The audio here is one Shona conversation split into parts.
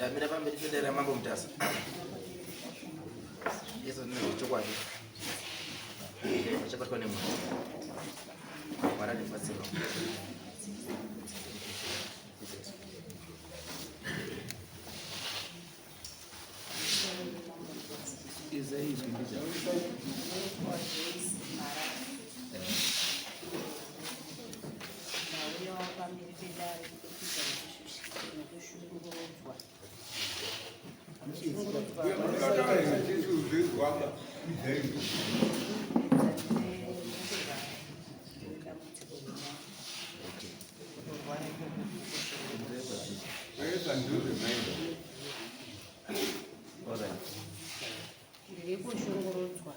Ndamira pamberi pedare raMambo Mutasa. Yesu ndine chokwadi. Vachabatwa nemwana. Mwari andibatsira. Ndauyawo pamberi pedare kuburikidza nekushungurudzwa. Dambudziko rekurwara Ndiri kushungurudzwa.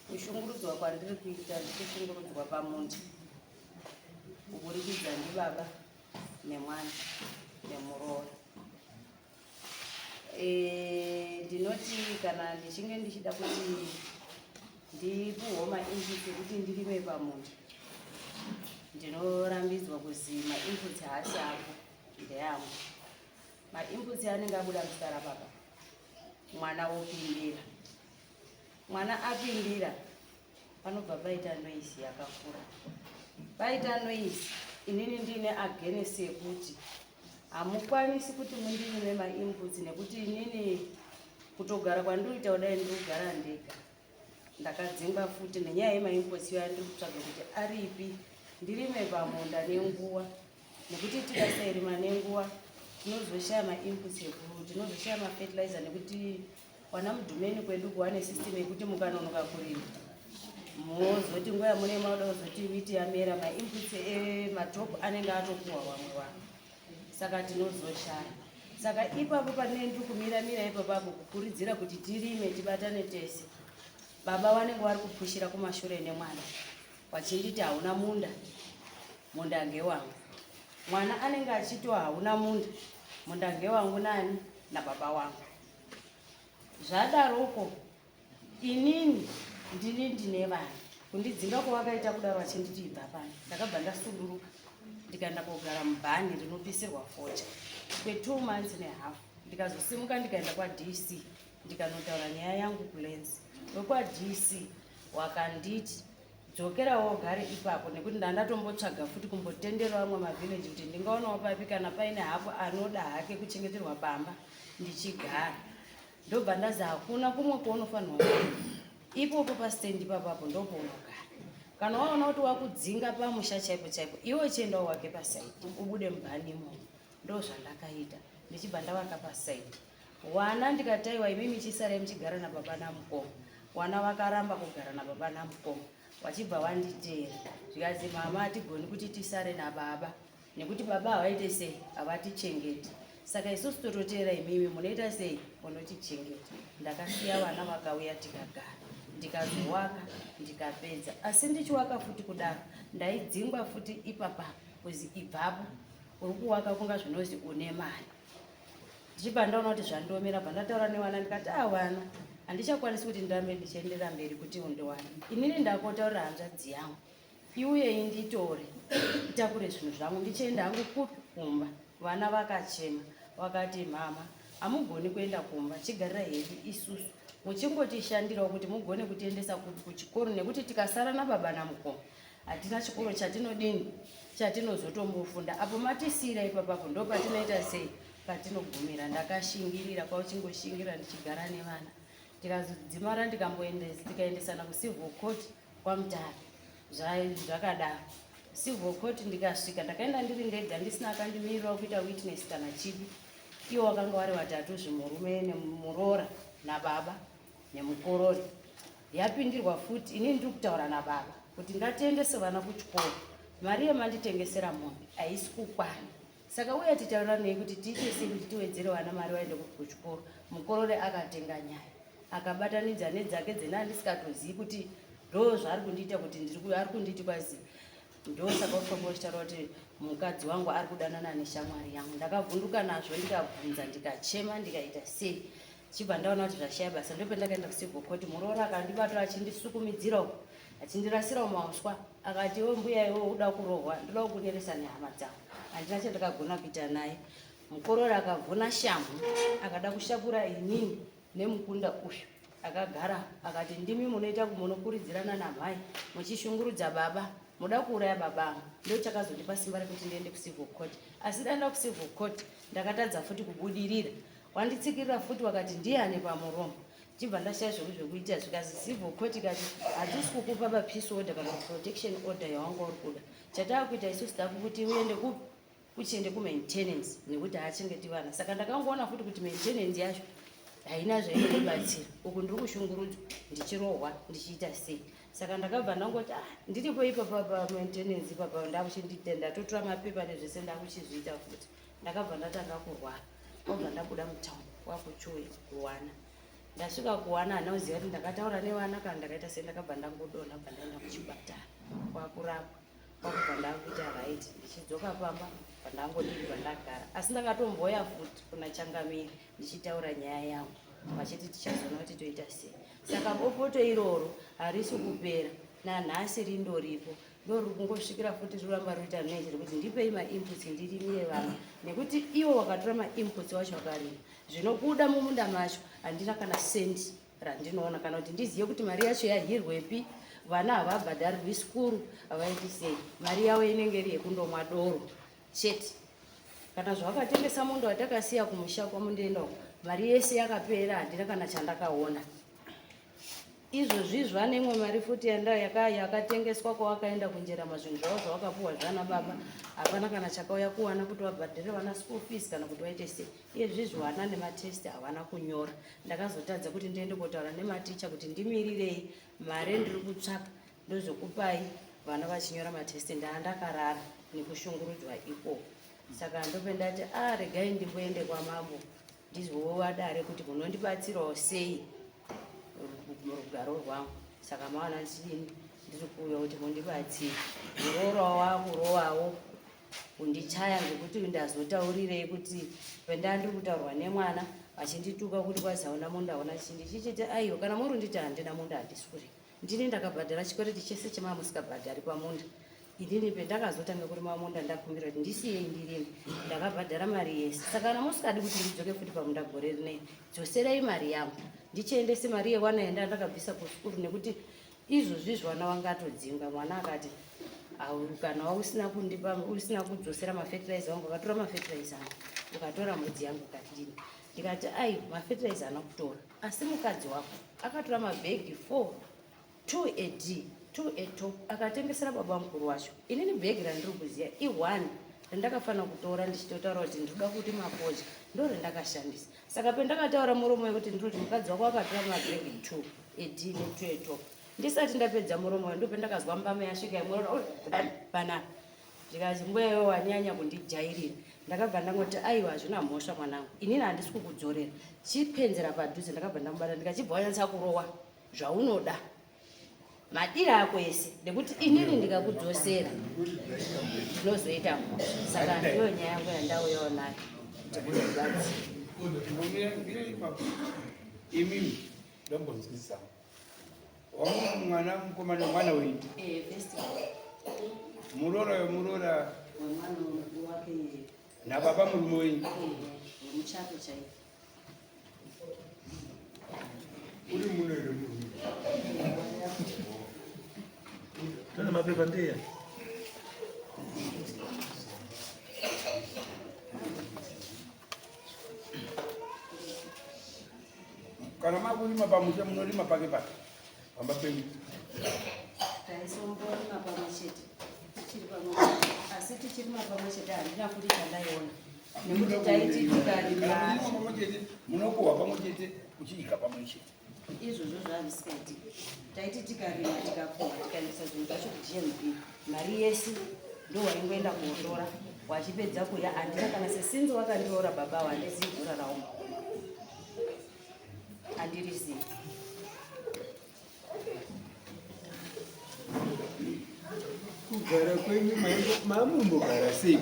Kushungurudzwa kwandiri kuita ndikushungurudzwa pamunda kuburikidza ndibaba nemwana nemuroora. Eh, ndinoti kana ndichinge ndichida kuti ndipuhwo mainputs ekuti ndirime pamunda ndinorambidzwa kuzi mainputs haasi ako ndeangu. Mainputs anenge abuda muzita rababa mwana wopindira mwana apindira panobva paita noise yakakura paita noise inini ndine agenesi yekuti hamukwanisi kuti mundinyime mainputs nekuti inini kutogara kwandiri kuita kudai ndiri kugara ndega Ndakadzingwa futi nenyaya yemaimpots iyoyo andiri kutsvaga kuti aripi ndirime pamunda nenguva nekuti tikasairima nenguva tinozoshaya mainputs eku tinozoshaya mafertilizer nekuti kwana mudhumeni kwedu kuwane system yekuti mukanonoka kurima mozoti nguva yamune mauda kuzoti witi yamera mainputs ematop anenge atopuhwa vamwe vanhu saka tinozoshaya saka ipapo pane ndiri kumira mira ipapapo kukuridzira kuti tirime tibatane tese baba vanenge vari kupushira kumashure nemwana vachinditi hauna munda munda ngewangu mwana anenge achitiwa hauna munda munda ngewangu nani nababa wangu zvadaroko Inini ndini ndine vana kundidzinga kwavakaita kudaro vachinditi ibva pano ndakabva ndasuduruka ndikaenda kogara mubhani rinopisirwa fodya kwe2 months nehalf ndikazosimuka ndikaenda kwadc ndikanotaura nyaya yangu kulens wekwadc wakanditi dzokera wogare ipapo nekuti ndandatombotsvaga futi kumbotendera vamwe mavillage kuti ndingaonawo papi kana paine hapo anoda hake kuchengeterwa pamba ndichigara ndobva ndazi hakuna kumwe kwaunofanirwa kuenda ipopo pastand ipapapo ndopounogara kana waona kuti wakudzinga pamusha chaipo chaipo iwe chiendawo wake pasaidi ubude mubhani imomo ndozvandakaita ndichibva ndavaka pasaidi wana ndikataiwa imimi chisarai muchigara nababa namukoma wana wakaramba kugara nababa namukoma wachibva wanditeera zvikanzi mama hatigoni kuti tisare nababa nekuti baba havaite sei havatichengeti saka isusu tototeera imimi munoita sei munotichengeta ndakasiya vana vakauya tikagara ndikazowaka ndikapedza asi ndichiwaka futi kudaro ndaidzingwa futi ipapa kuzi ibvapo uri kuwaka kunga zvinozi une mari ndichibva ndaona kuti zvandiomera bva ndataura nevana ndikati awana ah, handichakwanisi kuti ndirambe ndichienderera mberi kuti undiwane inini ndakotaurira hanzvadzi yangu iuye inditore itakure zvinhu zvangu ndichienda hangu kupi kumba vana vakachema vakati mama hamugoni kuenda kumba chigarira hedu isusu muchingotishandirawo kuti mugone kutiendesa kuchikoro nekuti tikasara nababa namukoma hatina chikoro chatinodini chatinozotombofunda apo matisiira ipapapo ndo patinoita sei patinogumira ndakashingirira kwauchingoshingira ndichigara nevana ndikazodzimara ndikaendesana kucivil court kwaMutare zvakadaro civil court ndikasvika ndakaenda ndiri ndega ndisina akandimirirawo kuita witness kana chipi iwo wakanga wari watatu zvimurume nemuroora nababa nemukorori yapindirwa futi ini ndiri kutaura nababa kuti ngatiendese vana kuchikoro mari yemanditengesera mombe haisi kukwana saka uye titauranei kuti tiite sei kuti tiwedzere vana mari vaende kuchikoro mukorore akatenga nyaya akabatanidza nedzake dzena andisikatozivi kuti ndo zvaari kundiita kuti ari kunditi kwazi ndosaka ufamba uchitaura kuti mukadzi wangu ari kudanana neshamwari yangu ndakavhunduka nazvo ndikabvunza ndikachema ndikaita sei chibva ndaona kuti zvashaya basa ndopendakaenda kucivil court muroora akandibata achindisukumidzira uko achindirasira mauswa akati iwe mbuya iwe uda kurohwa ndoda kukuneresa nehama dzangu handina chandakagona kuita naye. Mukororo akavhuna shamhu akada kushakura inini nemukunda uyu akagara akati ndimi munoita munokurudzirana namhai muchishungurudza baba muda kuuraya baba angu. Ndo chakazondipa simba rekuti ndiende kucivil court, asi daenda kucivil court ndakatadza futi kubudirira. Wanditsikirira futi wakati ndiyani pamuromo, chibva ndashaya zvoku zvekuita. Zvikazi civil court ikati hatisi kukupa papeace order kana protection order yawanga uri kuda, chataa kuita isusu takukuti uende kupi, uchiende kumaintenance nekuti haachengeti vana. Saka ndakangoona futi kuti maintenance yacho haina zvainoibatsira, uku ndiri kushungurudzwa ndichirohwa ndichiita sei. Saka ndakabva ndangoti ah, ndiripo ipapa pamaintenance ipapa ndakuchindita, ndatotora mapepa nezvese ndakuchizviita futi. Ndakabva ndatanga kurwara, kwabva ndabuda mutown kwakuchiuya kuwana. Ndasvika kuwana hana kuziva kuti ndakataura nevana kana ndakaita sei, ndakabva ndangodonha bva ndaenda kuchipatara kwakurapwa, kwakubva ndakuita right. Ndichidzoka pamba pandangodii pandagara, asi ndakatomboya futi kuna changamire ndichitaura nyaya yangu, vachiti tichazoona kuti toita sei. Saka bopoto iroro harisi kupera nanhasi, rindoripo, ndoriri kungosvikira futi roramba roita noise rekuti ndipei mainputs ndirimire vana, nekuti iwo wakatora mainputs wacho wakarima, zvinobuda mumunda macho handina kana sendi randinoona, kana kuti ndizive kuti mari yacho yahirwepi. Vana havabhadharirwi sikuru, havaiti sei, mari yavo inenge iri yekundomwa doro chete. Kana zvavakatengesa munda watakasiya kumusha kwamundienda uko, mari yese yakapera, handina kana chandakaona. Izvozvizvo ane imwe mari futi yakatengeswa kwawakaenda kunjerama zvinhu zvavo zvawakapuhwa zvana baba, hapana kana chakauya kuwana kuti wabhadhare vana school fees kana kuti waite sei. Iyezvizvi vana nematest havana kunyora. Ndakazotadza kuti ndiende kotaura nematicha kuti ndimirirei, mari ndiri kutsvaka ndozokupai vana vachinyora matest. Ndaa ndakarara nekushungurudzwa ikoko. Saka ndopendati a ah, regai ndimboende kwamambo ndizwowo vadare kuti munondibatsirawo sei murugaro rwangu. Saka maona ndichidini, ndiri kuuya kuti mundibatsire. Muroora wakurowawo kundichaya ngekuti ndazotaurirei kuti pendaa ndiri kutaurwa nemwana vachindituka kuti kwazi hauna munda hauna chii. Ndichichiti aiwa, kana muri nditi handina munda handisi kurima, ndini ndakabhadhara chikwereti chese chemava musikabhadhari pamunda. Inini pendakazotanga kurima munda ndakumbira kuti ndisiyei ndirime, ndakabhadhara mari yese. Saka kana musikadi kuti ndidzoke futi pamunda gore rinei, dzoserei mari yangu ndichiendese mari yewana yenda ndakabvisa kusukuru, nekuti izvozvi vana vangatodzinga. Mwana akati kana usina kundipa, usina kudzosera mafertilizer wangu, ukatora mafertilizer angu, ukatora mbudzi yangu, ukatidini. Ndikati ai, mafertilizer ana kutora, asi mukadzi wako akatora mabhegi 4, 2 ad 2 a top, akatengesera baba mukuru wacho. Inini bhegi randiri kuziva i1 randakafanira kutora ndichitotaura kuti ndinoda kuti mafodya, ndo randakashandisa. Saka pendakataura muromo wekuti ndiri kuti mukadzi wako akatora mabhegi 2 ad ne2 atop, ndisati ndapedza muromo ndo pendakazwa mbama yasvika imwe panapa, zvikati mbuya iwe wanyanya kundijairira. Ndakabva ndangoti aiwa, hazvina mhosva mwanangu, inini handisi kukudzorera, chipenzera padhuze. Ndakabva ndamubata ndikachibva wanyatsa kurowa zvaunoda madira ako ese, nekuti inini ndikakudzosera ndinozoita mhosva. Saka ndiyo nyaya yangu yandauyawo nayo kuti mundibatsire. Imimi ndombonzwisa wamuna mwana mukomana, mwana wenyu? Eh, muroora wemuroora. Wemwana wake. Nababa murume wenyu? Wemuchato chaivo. Uri muno here murume? Tana mapepa ndiye. Kana makurima pamusha munorima pake pake pamba penyu? Taisomborima pamwe chete tichiri pamwe, asi tichirima pamwe chete handina futi chandaiona, nekuti taiti tikarima Kana muchirima pamwe chete munokohwa pamwe chete, muchidya pamwe chete? Izvozvo zvavisikaiti. Taiti tikarima tikakohwa tikaendesa zvinhu zvacho kuGMB, mari yese ndo waingoenda kotora wachipedza kuya. Handina kana sesinzi wakandiroora baba, handizivi gura rauma, handirizivi. Kugara kwenyu mamumbogara sei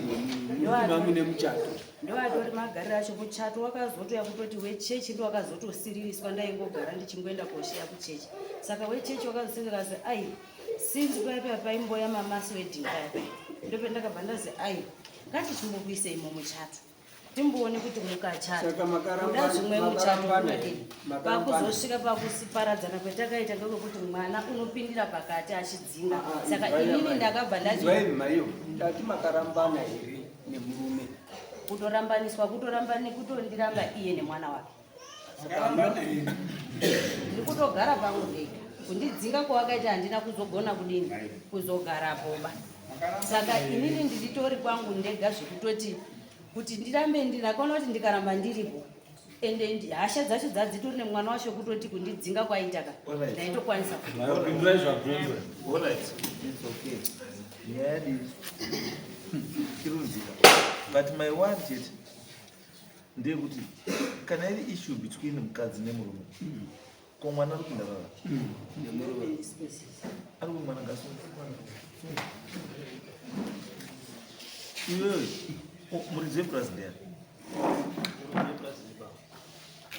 mamune muchato? Ndoatori magariro acho. Muchato wakazotoya kutoti wechechi ndo wakazotosiririswa. Ndaingogara ndichingoenda kosheya kuchechi. Saka wechechi wakazosirira ai, sinzi paya paya paimboya mamass wedding paya paya, ndopendakabva ndazi ai, ngatichimbokuisei mumuchato. Timboone kuti mukachata Saka makaramba- kuda zvimwe muchato makarambana unodini. here? Makarambana. Pakuzosvika pakusiparadzana kwetakaita ngekwekuti mwana unopindira pakati achidzinga. Ah, Saka izwai inini amai. ndakabva ndati Izwai maiyo, ndati makarambana here nemurume? Kutorambaniswa, kutorambani, kutondiramba iye nemwana wake. Saka Ndiri kutogara pangu ndega. Kundidzinga kwawakaita handina kuzogona kudini kuzogarapoba. Saka inini ndiritori kwangu ndega, zvekutoti kuti ndirambe, ndakaona kuti ndikaramba ndiripo ende hasha dzacho dzadzitori nemwana wacho, kutoti kundidzinga kwaitaka ndaitokwanisa. Pindurai zvabvunzwa. Alright, it's okay. Nyaya yadii irunzika, but my one chete ndeyekuti kana iri issue between mukadzi nemurume, ko mwana ari kupinda vava ari kuti mwana ngasunga iwewe muridzi wepurazi ndeyani?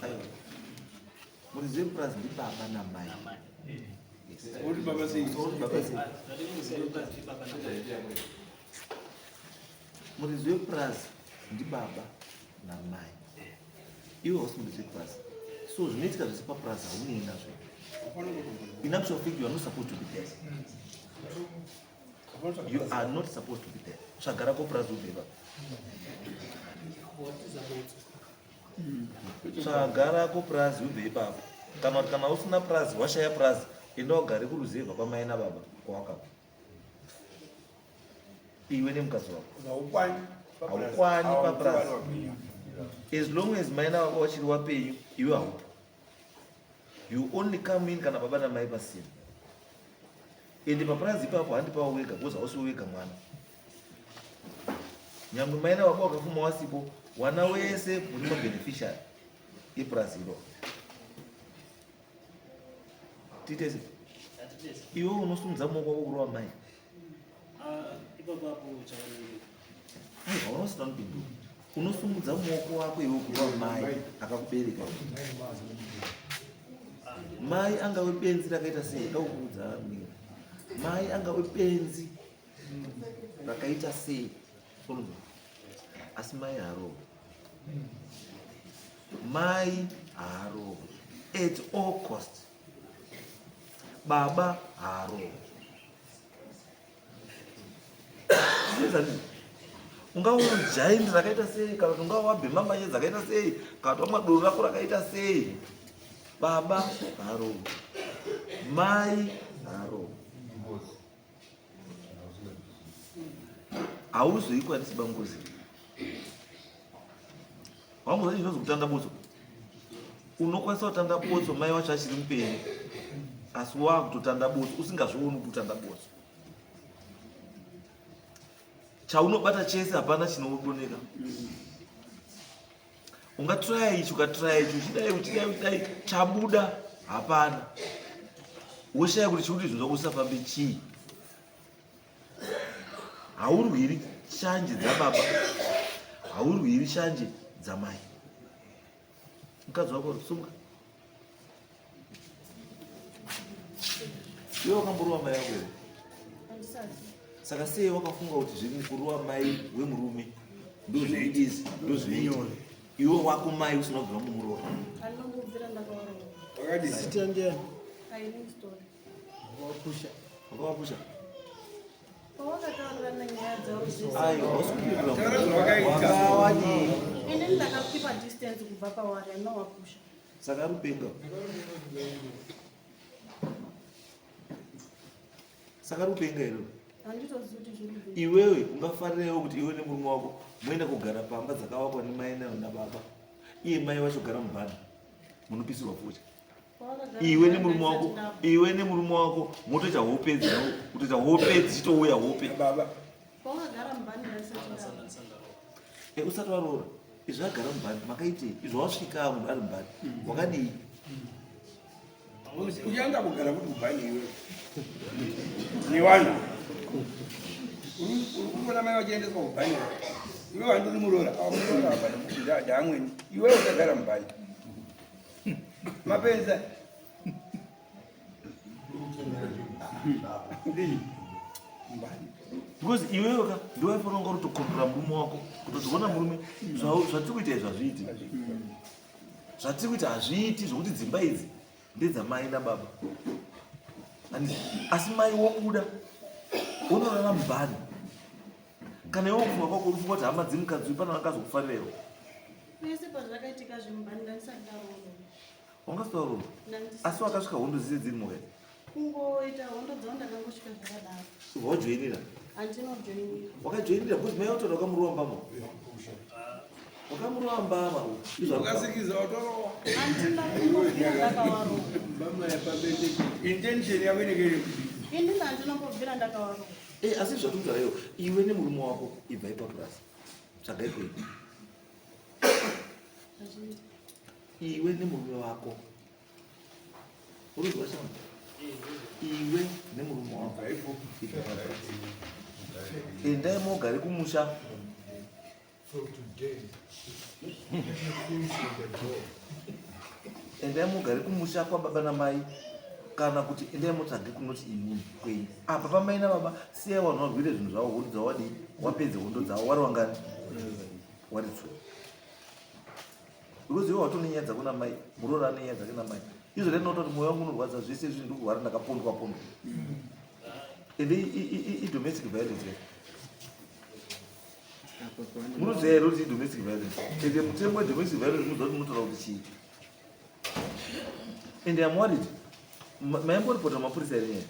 Aiwa, muridzi wepurazi ndibaba namai. Yes. Uri baba sei? Uri baba sei? Muridzi wepurazi ndibaba namai. Iwe hausi muridzi wepurazi, so zvinoitika zvese papurazi haunei nazvo. In actual fact, you are not supposed to be there. You are not supposed to be there. Tsvaga rako purazi ubve ipapo. Tsvaga rako purazi ubve ipapo. Kana kuti kana usina purazi, washaya purazi, enda ugare kuruzevha kwamai nababa kwawakabva, iwe nemukadzi wako. Haukwani. Haukwani papurazi. As long as mai nababa vachiri wapenyu, iwe haupo. You only come in kana baba namai pasina. Ende papurazi ipapo handipawo wega, because hausi wega mwana. Nyangwe mai nababa wakafuma wasipo, wana wese muri mabeneficiary epurazi iro. Tiite sei? Iwe unosumudza maoko ako kurova mai? Ipapo chakanenge Aiwa, unosina mupinduro. Unosumudza maoko ako iwe kurova mai akakubereka? Mai angave benzi rakaita sei, ndakukuudza mina, mai angave benzi rakaita sei, unonzwa? Asi mai harovi. Mai haarovi at all cost. Baba haarovi. Zvizani ungava uri giant rakaita sei, kana kuti ungava wabhema mbanje dzakaita sei, kana kuti wamwa doro rako rakaita sei, baba haarovi, mai haarovi. Hauzoikwanisi bangozi. Wangoziva chinonzi kutanda botso? Unokwanisa kutanda botso mai wacho achiri mupenyu, asi wakutotanda botso usingazvioni kuti utanda botso. Chaunobata chese hapana chinodoneka. Ungatraya ichi, ukatraya ichi, uchidai, uchidai, uchidai, chabuda hapana. Woshaya kuti chikuti zvinhu zvako zvisafambe chii. Haurwiri shanje dzababa, haurwiri shanje dzamai. Mukadzi wako, sunga iwe. Wakamborova mai vako here? Saka sei wakafunga kuti zviri kurova mai wemurume ndozvinoitisi, ndozvinoita iwe wako mai usina kubvira mumurova? Andinombobvira ndakawarova. Wakadii? Zita ndiani? Aine story. Wapusha. Wakavapusha? Pawakataurirana nyaya dzavo zvese. Aiwa, hausi kupindura. Taura zvawakaita. Wakawadii? Inini ndakakeepa distance kubva pawari, andinowapusha. Saka rupenga, saka rupenga iro. Handitozivi kuti zviri bvi. Iwewe ungafarirewo kuti iwe nemurume wako muende kugara pamba dzakavakwa nemai nababa, iye mai vacho gara mubhana munopisirwa futi? Iwe nemurume wako, iwe nemurume wako motoita hope kutoita hope dzichitouya hope. Baba. Pawakagara mubhani ndandisati ndabva. Usati waroora, izvo agara mubhani makaitei? Izvo wasvika munhu ari mubhani, wakadii? Uchanga kugara kuti kubhani iwe nevanhu uri kuona mai vachiendeswa kubhani, iwe handiri muroora. Ava muroora apa ndaamweni, iwe uchagara mubhani mapenza. Ndii mubhani. Because iwewe ka ndiwe waifanira kunga utokontrola murume wako kutoti ona murume zvatiri kuita izvi hazviiti. Zvatiri kuita hazviiti zvokuti dzimba idzi ndedzamai nababa. Asi mai wobuda unorara mubhani. Kana iwe kufunga kwako uri kufunga kuti hama dzemukadzi uyu pane vangazokufarira iwe. Pese pazvakaitika zvemubhani ndandisati ndaroorwa. Wanga usati waroorwa? Asi wakasvika hondo dzese dziri mukati? Kungoita hondo dzavo ndakangosvika zvakadaro. Wajoinira? Handinojoinira. Wakajoinira because mai vacho wakamurova mbama. Wakamurova mbama. Wakasikiza watorowa. Handina kumbobvira ndakawarova. Mbama yapabende. Intention yako inenge iri kuti. Inini handinombobvira ndakawarova. Eh, asi zvatukutaura iwe, iwe nemurume wako ibvai papurasi. Tsvagai kwenyu. Iwe nemurume wako. Urikuzwa chama? Iwe nemurume wako. Endai mogare kumusha. Endai mugare kumusha kwababa namai kana kuti endai motsvage kunoti inini kwenyu. Apa pamai nababa siyai vanhu varwire zvinhu zvavo hondo dzavo wadii wapedze hondo dzavo wari wangani wari tsvo. Because iwe watone nyaya dzako namai muroora ane nyaya dzake namai. Izvo rinoita kuti mwoyo wangu unorwadza zvese izvi ndikurwara ndakapondwa pondwa. Ende i domestic violence. Munoziva here kuti i-domestic violence? Ende mutemo wedomestic violence munoziva kuti munotaura kuti chii? Ende I'm worried. Maimboripota mapurisa here nyaya?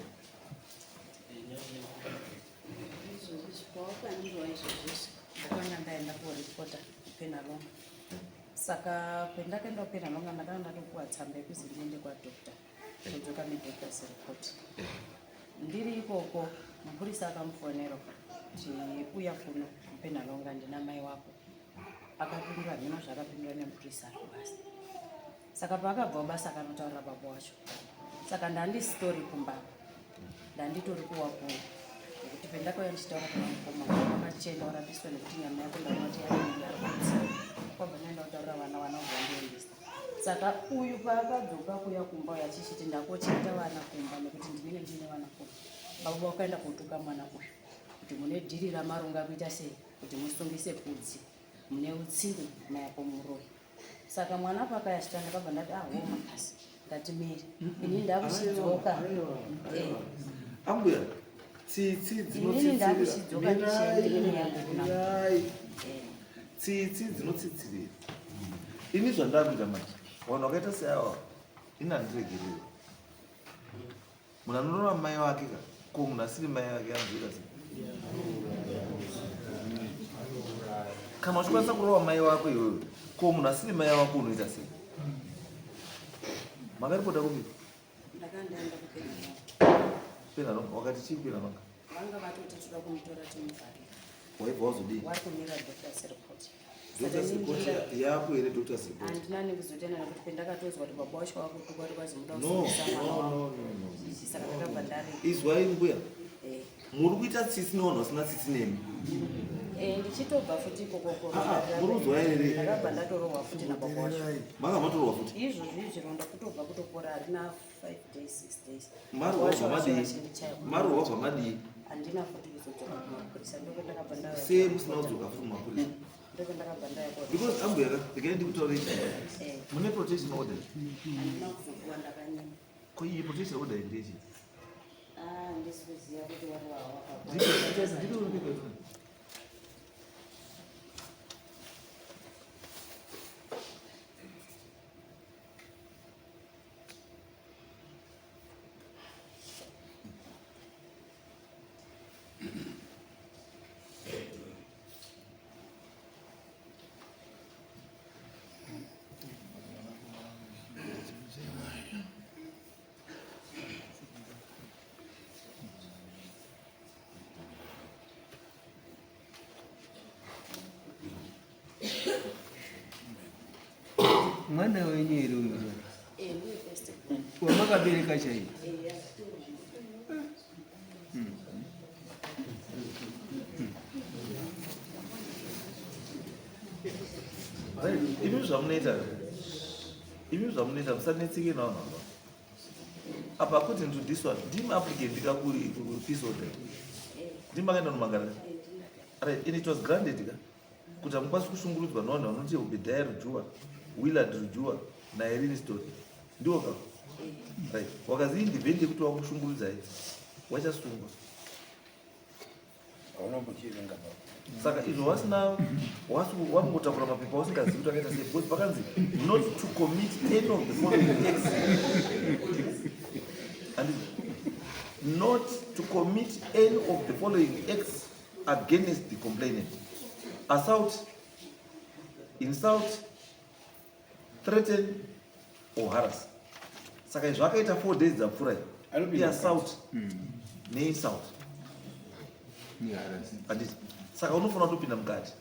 Izvozvi pawakandirwa izvozvi ndakanga ndaenda koripota kuPenalonga. Saka pendakaenda kuPenalonga ndakanga ndatopuwa tsamba yekuzi ndiende kwadoctor kudzoka nedoctor's report. Ndiri ikoko mupurisa akamufonera kuti uya kuno kuPenalonga ndina mai wako. Akapindura mhino zvakapindura nemupurisa ari kubasa. Saka paakabva kubasa akanotaurira baba wacho. Saka ndandisitori kumba. Ndanditori kuwakuwo. Nekuti pendakauya ndichitaura kuna mukoma wakachena urapiswe nekuti nyama yako ndaona kuti yarwadza. Kwabva ndaenda kutaurira vana vana vobva vandiendesa. Saka uyu paakadzoka kuya kumba uyu achichiti ndakochengeta vana kumba nekuti ndinenge ndine vana kumba. Baba vakaenda kotuka mwana uyu kuti mune dhiri ramaronga kuita sei kuti musungise kudzi mune utsinye mayako muroyi. Saka mwana paakauya achiti ndakabva ndati ah homa kasi ngatimire ini ndakuchidzoka. Ambuya tsitsi Inini ndakuchidzoka ndichienda tsitsi dzinotsitsirira. Ini zvandakuita manje vanhu vakaita seava ini handiregereri. Munhu anorova mai vake ka ko munhu asiri mai vake anozoita sei? Kana uchikwanisa kurova mai vako iwewe ko munhu asiri mai vako unoita sei? Makaripota kupi? Ndakandaenda kuPenalonga. Penalonga wakati chii kuPenalonga? Vanga vatoti toda kumutora timuvharira. Waibva wazodii? Wari kumira doctor's report. Doctor's report yako here doctor's report? Handina nekuzotenda nekuti pendakatozwa kuti baba wacho wakutukwa kuti kwazi muda No, kusungisa mwana no, wako. no, no, no. Saka ndakabva ndarega. Izwai mbuya. Muri kuita tsitsi nevanhu vasina tsitsi nemi. Ndichitobva futi ikoko Ah, ah, muri kuzwa here? Ndakabva ndatorohwa futi nababa wacho. Manga matorohwa futi? Izvozvi zvironda kutobva kutopora harina 5 days 6 days. Marohwa Wacho zvamadii? vachindichaya. Marohwa zvamadii? Handina futi kuzodzoka kumapurisa ndopendakabva ndauya. Sei musina kudzoka futi kumapurisa? Ndopendakabva ndauya kwa. Because ambuya ka, regai ndikutaurei chinhu. Mune protection order? Handina kuzopuwa ndakanyima. Ko iyi protection order ndeichi? Ah, ndisi kuziva kuti wari wawakapuwa. Ndiko uri kuita. Mwana wenyu here uyu? Ndiye first born. Wamakabereka chaiye? Imi zvamunoita, imi zvamunoita musanetseke navanhu ava. Apa according to this one, ndimi applicant ndikakuri peace order. Ndimi makaenda kunomangara. Right, and it was granted ka kuti hamukwanisi kushungurudzwa nevanhu vanoti Obediah Rujua, Willard Rujua naIrene Story. Ndiwo ka? Right. Wakazi independent yekuti wakushungurudzai wachasungwa. Saka izvo wasina wakungotakura mapepa usingazivi kuti akaita sei because pakanzi not to commit any of the following acts. And not to commit any of the following acts against the complainant. Assault, insult, threaten or harass. Saka izvo akaita 4 days dzapfuura iassault neinsult. Handiti? Saka unofanira kutopinda mukati.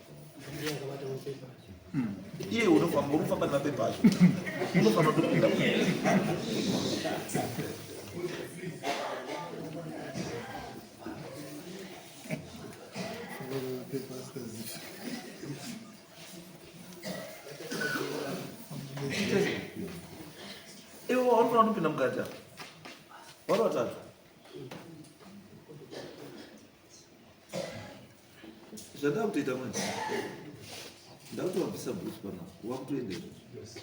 Iye unofamba unofamba nemapepa acho. Unofanira kutopinda mukati. Iwe waunofanira kutopinda mukati apa. Vari vatatu. Zvandakutoita manje. Ndakutovabvisa bhutsu panapa. Wakutoenda izvozvo.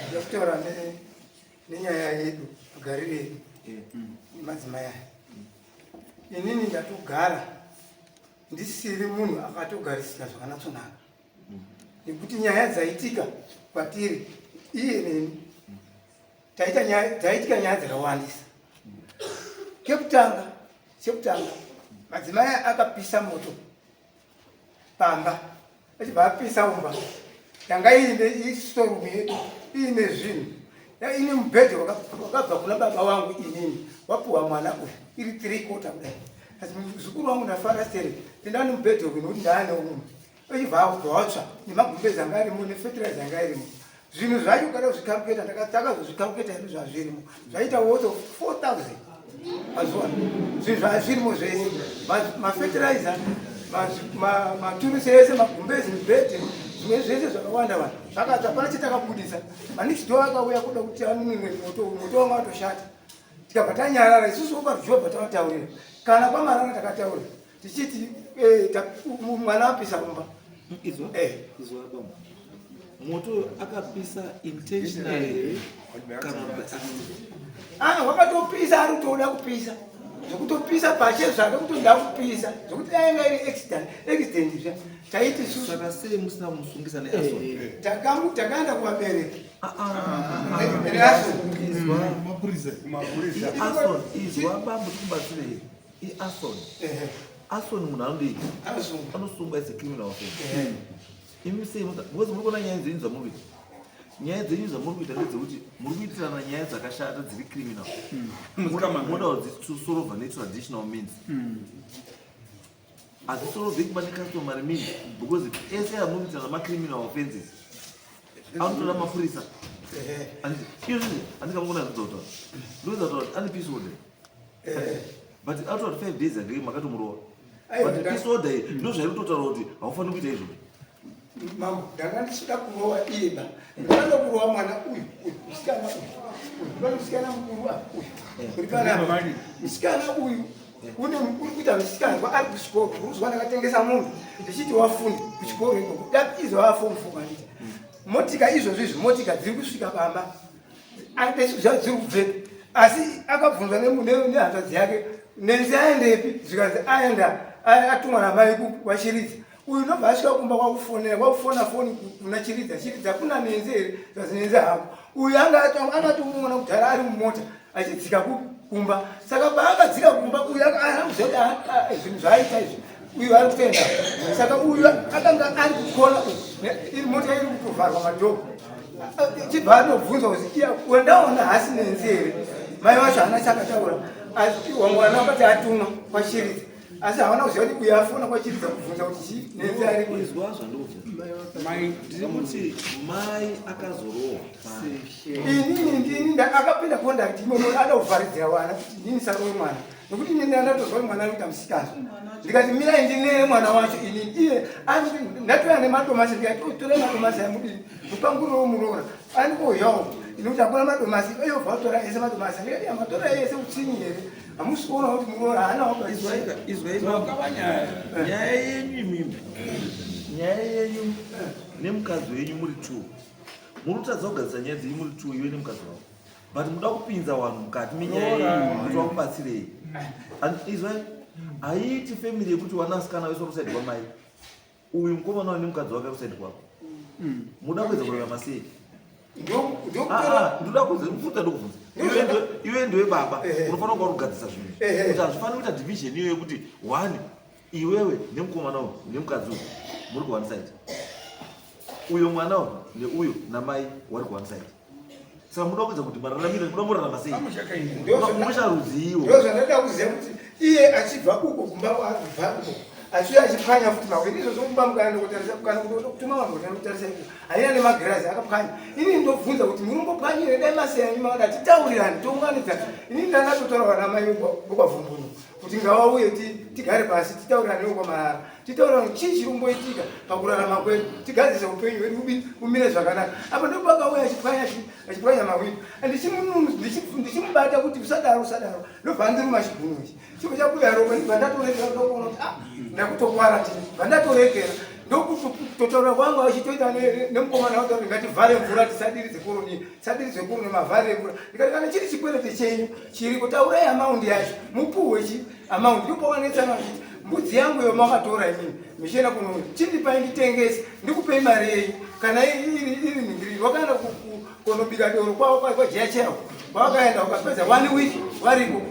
Ndakutaura nenyaya yedu magariro edu nemadzimai aya. Inini ndatogara ndisiri munhu akatogarisika zvakanatsonaka nekuti nyaya dzaitika kwatiri iye neni taita nyaya dzaitika nyaya dzakawandisa kekutanga chekutanga madzimai akapisa moto pamba achibva apisa umba yanga iine istorumu yedu iine zvinhu ine mubhedhe wakabva kuna baba wangu inini wapuwa mwana uyu iri three quarter kudai asi muzukuru wangu ndafara stere ndani mubhedhe uyu nokuti ndaane umwe achibva abva watsva nemagumbezi anga arimo nefetiraiza anga irimo zvinhu zvacho kada kuzvikalkuleta takazozvikalkuleta hedu zvazvirimo zvaita worth of 4000 mazuva zvinhu zvazvirimo zvese mafetiraiza maturusi ese magumbezi mibhedhe zvimwe zvese zvakawanda vanhu zvakatsva pana chetakabudisa manext door akauya kuda kuti anunure moto moto wanga watoshata tikabva tanyarara isusu ukarujobva tavataurira kana kwamarara takataurira tichiti eh, mwana apisa mumba izwa eh. izwa baba moto akapisa intentionally here kana by accident ah wakatopisa ari kutoda kupisa zvekutopisa pache zvake kutoda kupisa zvekuti dai yanga iri accident accident zva taiti isusu saka sei musina kumusungisa neason eh, takaenda kuvabereki ah, ah, ah, ason izwa bambo tikubatsirei iarson arson munhu anodii anosungwa as a criminal offense imi sei because muri kuona nyaya dzenyu dzamuri kuita nyaya dzenyu dzamuri kuita ndedzekuti muri kuitirana nyaya dzakashata dziri criminal hmm. moda kudzisorova netraditional means hmm. hadzisoroveki pane customary means because ese amuri kuitirana macriminal offenses anotoda mapurisa izvozvi handingamukona zvidzotaura ndozataura kuti ane peace order Eh. But out of 5 days ago makatomurova. But peace order iyi ndozvairi kutotaura kuti haufaniri kuita izvozvo. Mambo, ndanga ndichida kurova iye ba. Ndanga kurova mwana uyu, uyu, musikana uyu. Uyu, pane musikana mukuru apa, uyu. Eh. Uri panapa. Musikana uyu une uri kuita musikana kwa ari kuchikoro. Urikuzwa ndakatengesa munhu ndichiti wafunde kuchikoro ikoko. Dai izvo wafomu fomu handiti. Motika izvozvo izvi motika dziri kusvika pamba. Dziri kubvepi asi akabvunzwa nehanzvadzi yake nenzi aendepi zvikanzi aenda atumwa namai kwachiridza uyu unobva asvika kumba kwakufonera kwakufona foni kuna chiridza chiridza kuna nenzi here zvazi nenzi hako uyu anga akatomuona kudhara ari mumota achidzika kumba saka paakadzika kumba uyu akakuziva kuti zvinhu zvaaita izvi uyu ari kutoenda saka uyu akanga ari kukona iri mota iri kutovharwa madhoo chibva atobvunzwa kuti iya wendaona hasi nenzi here mai vacho haana chakataura asi wamwana wakati atumwa kwachiridza asi hawana kuziva kuti uyu afona kwachiridza kubvunza kuti chii nenzi ari izwa zvandobvunza Mai ndiri kuti mai akazorohwa. Inini ndini akapinda conduct imomo ada kuvharidzira vana kuti inini sarowe mwana nekuti inini ndatozwa kuti mwana ari kuita musikanzwa ndikati mirai ndinere mwana wacho inini iye ndatouya nemadomasi ndikati tore madomasi amudini mupangurirewo muroora andikoyawo inekuti hakuna madomasi iyo vatora ese madomasi ndikati amatora ese utsinyi here hamusi kuona kuti muroora haana waizwaizwa nyaya yenyu imimi nyaya yenyu nemukadzi wenyu muri two muri kutadza kugadzisa nyaya dzenyu muri two iwe nemukadzi wako but muda kupinza vanhu mukati menyaya yenyu kuti vakubatsirei izwai haiiti family yekuti wanasikana wese wakusaidi kwamai uyu mukomana uyu nemukadzi wake kusaidi kwako muda kuedza kurarama sei? Ndoda kufuta ndokubvunza iwe ndiwe baba unofanira kuva kugadzisa zvinhu kuti hazvifaniri kuita division iyo yekuti one iwewe nemukomana uyu nemukadzi uyu muri kuone side uyo mwana uyu neuyo namai wari kuone side saka muda kuedza kuti mararamiro muda murarama sei musha rudziiwo ndozvandada kuziva kuti iye achibva uko kumba kwaabva uko achiuya achipwanya futi mawiri izvozvo kumba mukana ndokutarisa kana kutuma vanhu kuti anokutarisa iko haina nemagirazi akapwanya ini ndobvunza kuti murumbopwanyire dai masiyanyi makada titaurirani tounganidza ini ndandatotaura vana mai vokwavhumbunu kuti ngavauye tigare pasi titaurirane vokwamarara titaurirane chii chiri kumboitika pakurarama kwedu tigadzise upenyu hwedu umire zvakanaka apa ndopakauya achipwanya achipwanya mawindo ndichimubata kuti usadaro usadaro ndobva ndiruma chigunwe ichi chibva chabuda ropa ndibva ndatorekera ndokuona kuti ah ndakutokwara tini bva ndatorekera ndokutotaura kwangu achitoita nemukomana wacho kuti ngativhare mvura tisadiridze koroni tisadiridze koroni mavhare emvura ndikati kana chiri chikwerete chenyu chiriko taurai amaundi yacho mupuhwe chi amaundi ndopawanetsana vachiti mbudzi yangu iyo makatora imini michienda kuno chindipai nditengese ndikupei mari yenyu kana iri ningiriri wakaenda kunobika doro kwavo kwajeya chero kwavakaenda ukapedza one week variko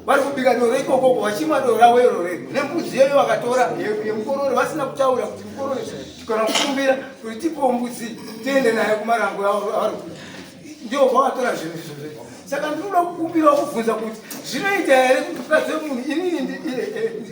vari kubika doro ikokoko vachimwa doro ravo iro rego nembudzi iyoyo vakatora yemukororo vasina kutaura kuti mukororo kana kukumbira kuti tipowo mbudzi tiende nayo kumarango avari ndio kwavatora zvinhu izvozvo saka ndinoda kukumbira kubvunza kuti zvinoita here kuti mukadzi wemunhu inini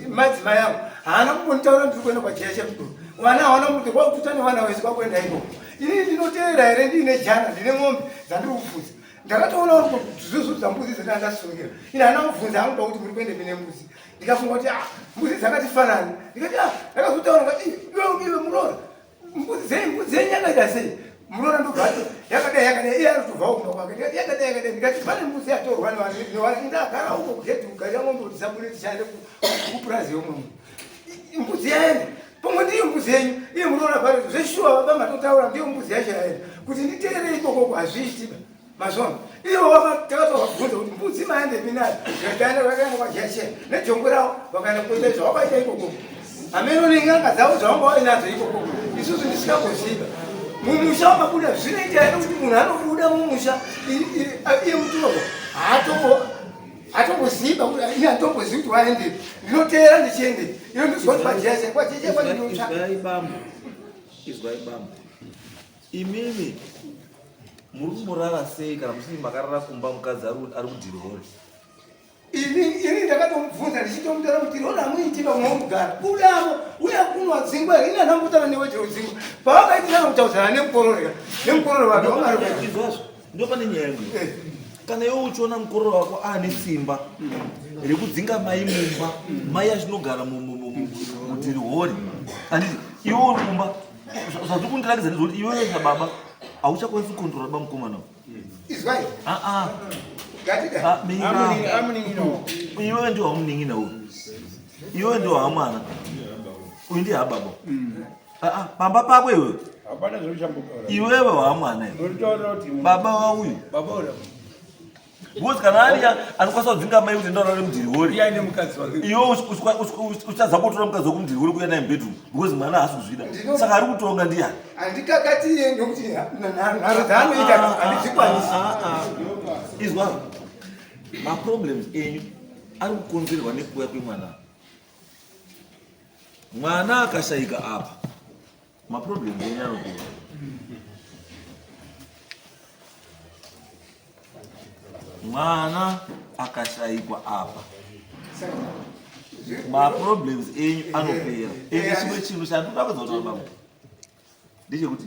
madzimai angu haana kumbonditaura ndiri kuenda kwajeya chemudoro vana havana kuti kwakututa nevana vese kwakuenda ikoko inini ndinoteera here ndiine jana ndine mombe dzandiri kufudza ndakatoona zvozvudza mbudzi dzandanga ndasungira ini haana kubvunza hangu pakuti muri kuende mine mbudzi ndikafunga kuti ah mbudzi dzakati fanani ndikati ah ndakazotaura ngati iwe iwe muroora mbudzi dzenyu mbudzi yenyu yakaita sei muroora ndobva ati yakadai yakadai iye arikutobva kumba kwake ndikati yakadai yakadai ndikati pane mbudzi yatorwa nevanhu ndagara uko kugedhi kugarira mombe kuti dzisabude tichaende kupurazi yomwe munhu mbudzi yaenda pamwe ndiyo mbudzi yenyu iye munoona pari zveshuwa baba matotaura ndiyo mbudzi yacho yaenda kuti nditeerere ikokoko hazviitiba mazvona ivo takatobvunza kuti mbudzi maendepi nayo zvataenda vakaenda kwajeche nejongwe ravo vakaenda kuita zvavakaita ikokoko hameno nen'anga dzavo zvavanga vainadzo ikokoko isusu ndisingakoziva mumusha wakabuda zvinoita here kuti munhu anobuda mumusha iye mutorwa haatombo hatomboziva kuti ini handitombozivi kuti waendepi ndinoteera ndichiendepi ino ndizwa kuti kwajeche kwajeche kwandinotsva Izwai bambo, izwai bambo, imimi muri kumurara sei kana musiri makarara kumba mukadzi ari kudhirihori? Ini ndakatomubvunza ndichitomutaura kuti rona hamuiti vamwe vomugara budamo uya kuno wadzingwa here ini handambotara newe chero udzingwa pavakaitirana kutaudzana nemukorore nemukorore wake wamari Izvazvo ndo pane nyaya yangu. Kana iwe uchiona mukororo wako aane simba rekudzinga mai mumba, mai achinogara mudhirihori, handiti iwe uri kumba zvazviri kundirakidza ndezvekuti iwewe sababa hauchakwanisi kukontrora ba mukomana uyu. Izwai. Ah, ah. Ngatida. Ah, mira. Iwewe ndiwo wamunin'ina uyu. Iwewe ndiwo wamwana. Uyu ndiye hababa. Ah, ah, pamba pako iwewe. Hapana zvauchambotaura. Iwewe wamwana iwe. Unotaura kuti Baba wauyu. Baba ura. Because kana ari anokwanisa kudzinga mai kuti ndaurare mudhirihori. Iye aine mukadzi wake. Iwe uchatadza kutora mukadzi wako mudhirihori kuuya naye mubedroom because mwana haasi kuzvida. Saka ari kutonga ndiyani? Handikakatiye nokuti nharo dzaanoita handidzikwanisi. Izwa, maproblems enyu ari kukonzerwa nekuuya kwemwana. Mwana akashaika apa, maproblems enyu anokura. Mwana akashaikwa apa, maproblems enyu anopera. Ende chimwe chinhu chandinoda kuedza kutaura baba, Ndechekuti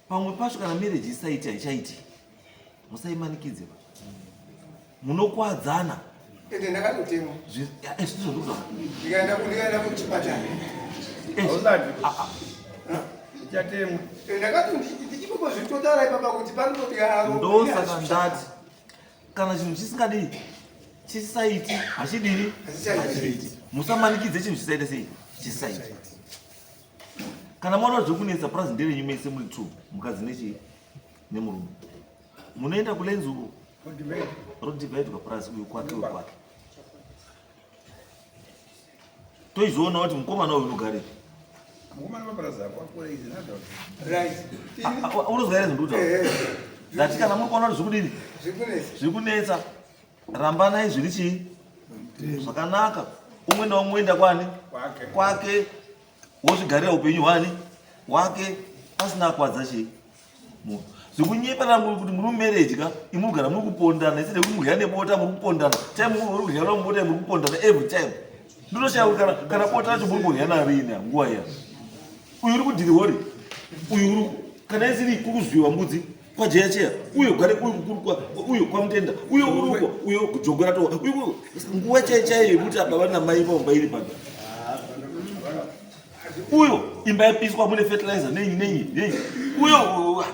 pamwe pacho kana marriage isaiti haichaiti, musaimanikidze ba. Munokwadzana. Ende ndakatotemwa. Zvizvo ndikaenda ndikaenda kuchipatara. Hausati. Uchatemwa. Ndakati ndichingozvitotaura ipapa kuti panototi Ndosaka ndati kana chinhu chisingadii chisaiti hachidini hachiiti. Musamanikidze chinhu chisaite sei chisaiti. Kana maona zvekunetsa purazi nderenyu mese muri two, mukadzi nechii nemurume, munoenda kulenzi uko rodivhaidwa purazi, uyu kwake uyu kwake. Toizoona kuti mukomana uyu unogarepi. Mukomana wapurazi apo akura izi nado. Right. Unozwa here zvindikuta? Ndati kana muri kuona kuti zvikudini Zvikunetsa. Zviri kunetsa, rambanai zviri chii zvakanaka, umwe naumwe oenda kwani Kwake. Kwake, wozvigarira upenyu hwani wake pasina kwadza chii munhu. Zvekunyepera kuti muri mumarriage ka, imuri kugara muri kupondana instead yekuti murya nebota muri kupondana time, muri kurya bota muri kupondana every time. Ndinoshaya kuti kana bota racho muri kurya narini nguva iya. Uyu uri kudhirihori, uyu uri kana isiri kukuzviwa mbudzi kwajeyacheya, uyo gare uyu kukuru uyo kwamutenda, uyo uri uko, uyo kujogora to uyu nguva chai chaiyo yekuti baba namai vomba iri pano, uyo imba yapiswa mune fertilizer nenyi nenyi nenyi, uyo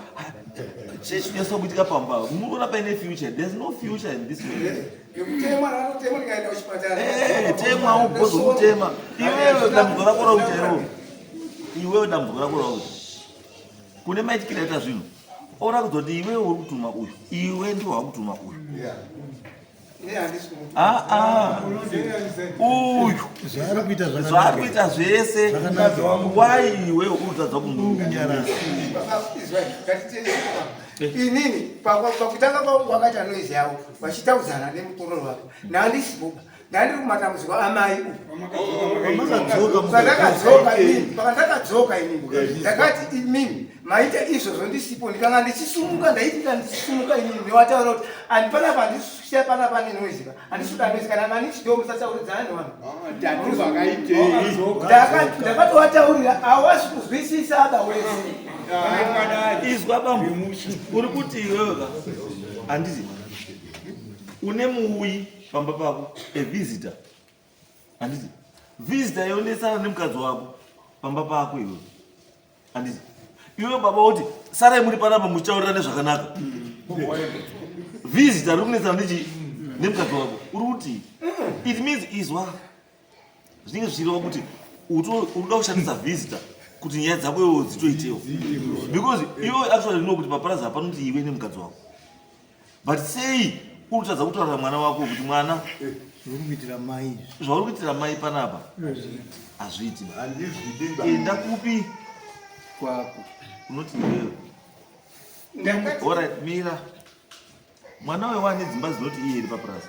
chechinyaso kuitika pamba. Munoona paine future? There's no future in this marriage. Ngekutemwa ndakatotemwa ndikaenda kuchipatara. Temwa ugozokutema iwewe dambudziko rako rakuita iroro. Iwewe dambudziko rako rakuita kune maitikira aita zvinhu ora kuzoti iwewe uri kutuma uyu, iwe ndiwo wakutuma uyu. Ini handisi kumutu. Ah, ah. Uyu Zvaari kuita zvaari zvakanaka. Kuita zvese. Zvakanaka. Wai iwewe uri kutadza Kunyarara. Baba, izwai, ngatiteerere baba. Inini pakutanga kwangu kwakaita noise yavo vachitaudzana nemukororo wavo, ndandisipo, ndandiri kumatambudziko amai uku. Pamakadzoka. Pandakadzoka inini, pandakadzoka inini ndakati, imini maita izvozvo ndisipo. Ndikanga ndichisumuka, ndaiti ndandichisumuka inini ndewataura kuti andi panapa handisiya, panapa nenoise ka, handisuda noise kana nani chido musatauridzana nevanhu. Tati vakaitei? Ndakatowataurira, hawasi kuzwisisa otherwise. Izwa bambo, uri kuti iwewe ka, handiti une muuyi pamba pako, a visitor, handiti? Visitor yonesana nemukadzi wako pamba pako iwewe, handiti? Iwewe baba woti sarai muri panapa muchitaurira nezvakanaka, visitor ri kunetsana nechi nemukadzi wako. Uri kuti it means, izwa, zvinenge zvichireva kuti unoda kushandisa visitor kuti nyaya dzako iwewe dzitoitewo, because iwe actually know kuti paparazi hapanoti iwe nemukadzi wako, but sei uri kutadza kutaurira mwana wako kuti mwana Zviri kuitira mai izvi. Zvauri kuitira mai panapa hazviiti. Handizvidi. Enda kupi? Kwako. Unoti iwewe Ndakati alright, mira, mwana uyo wane dzimba dzinoti iye iri papurazi.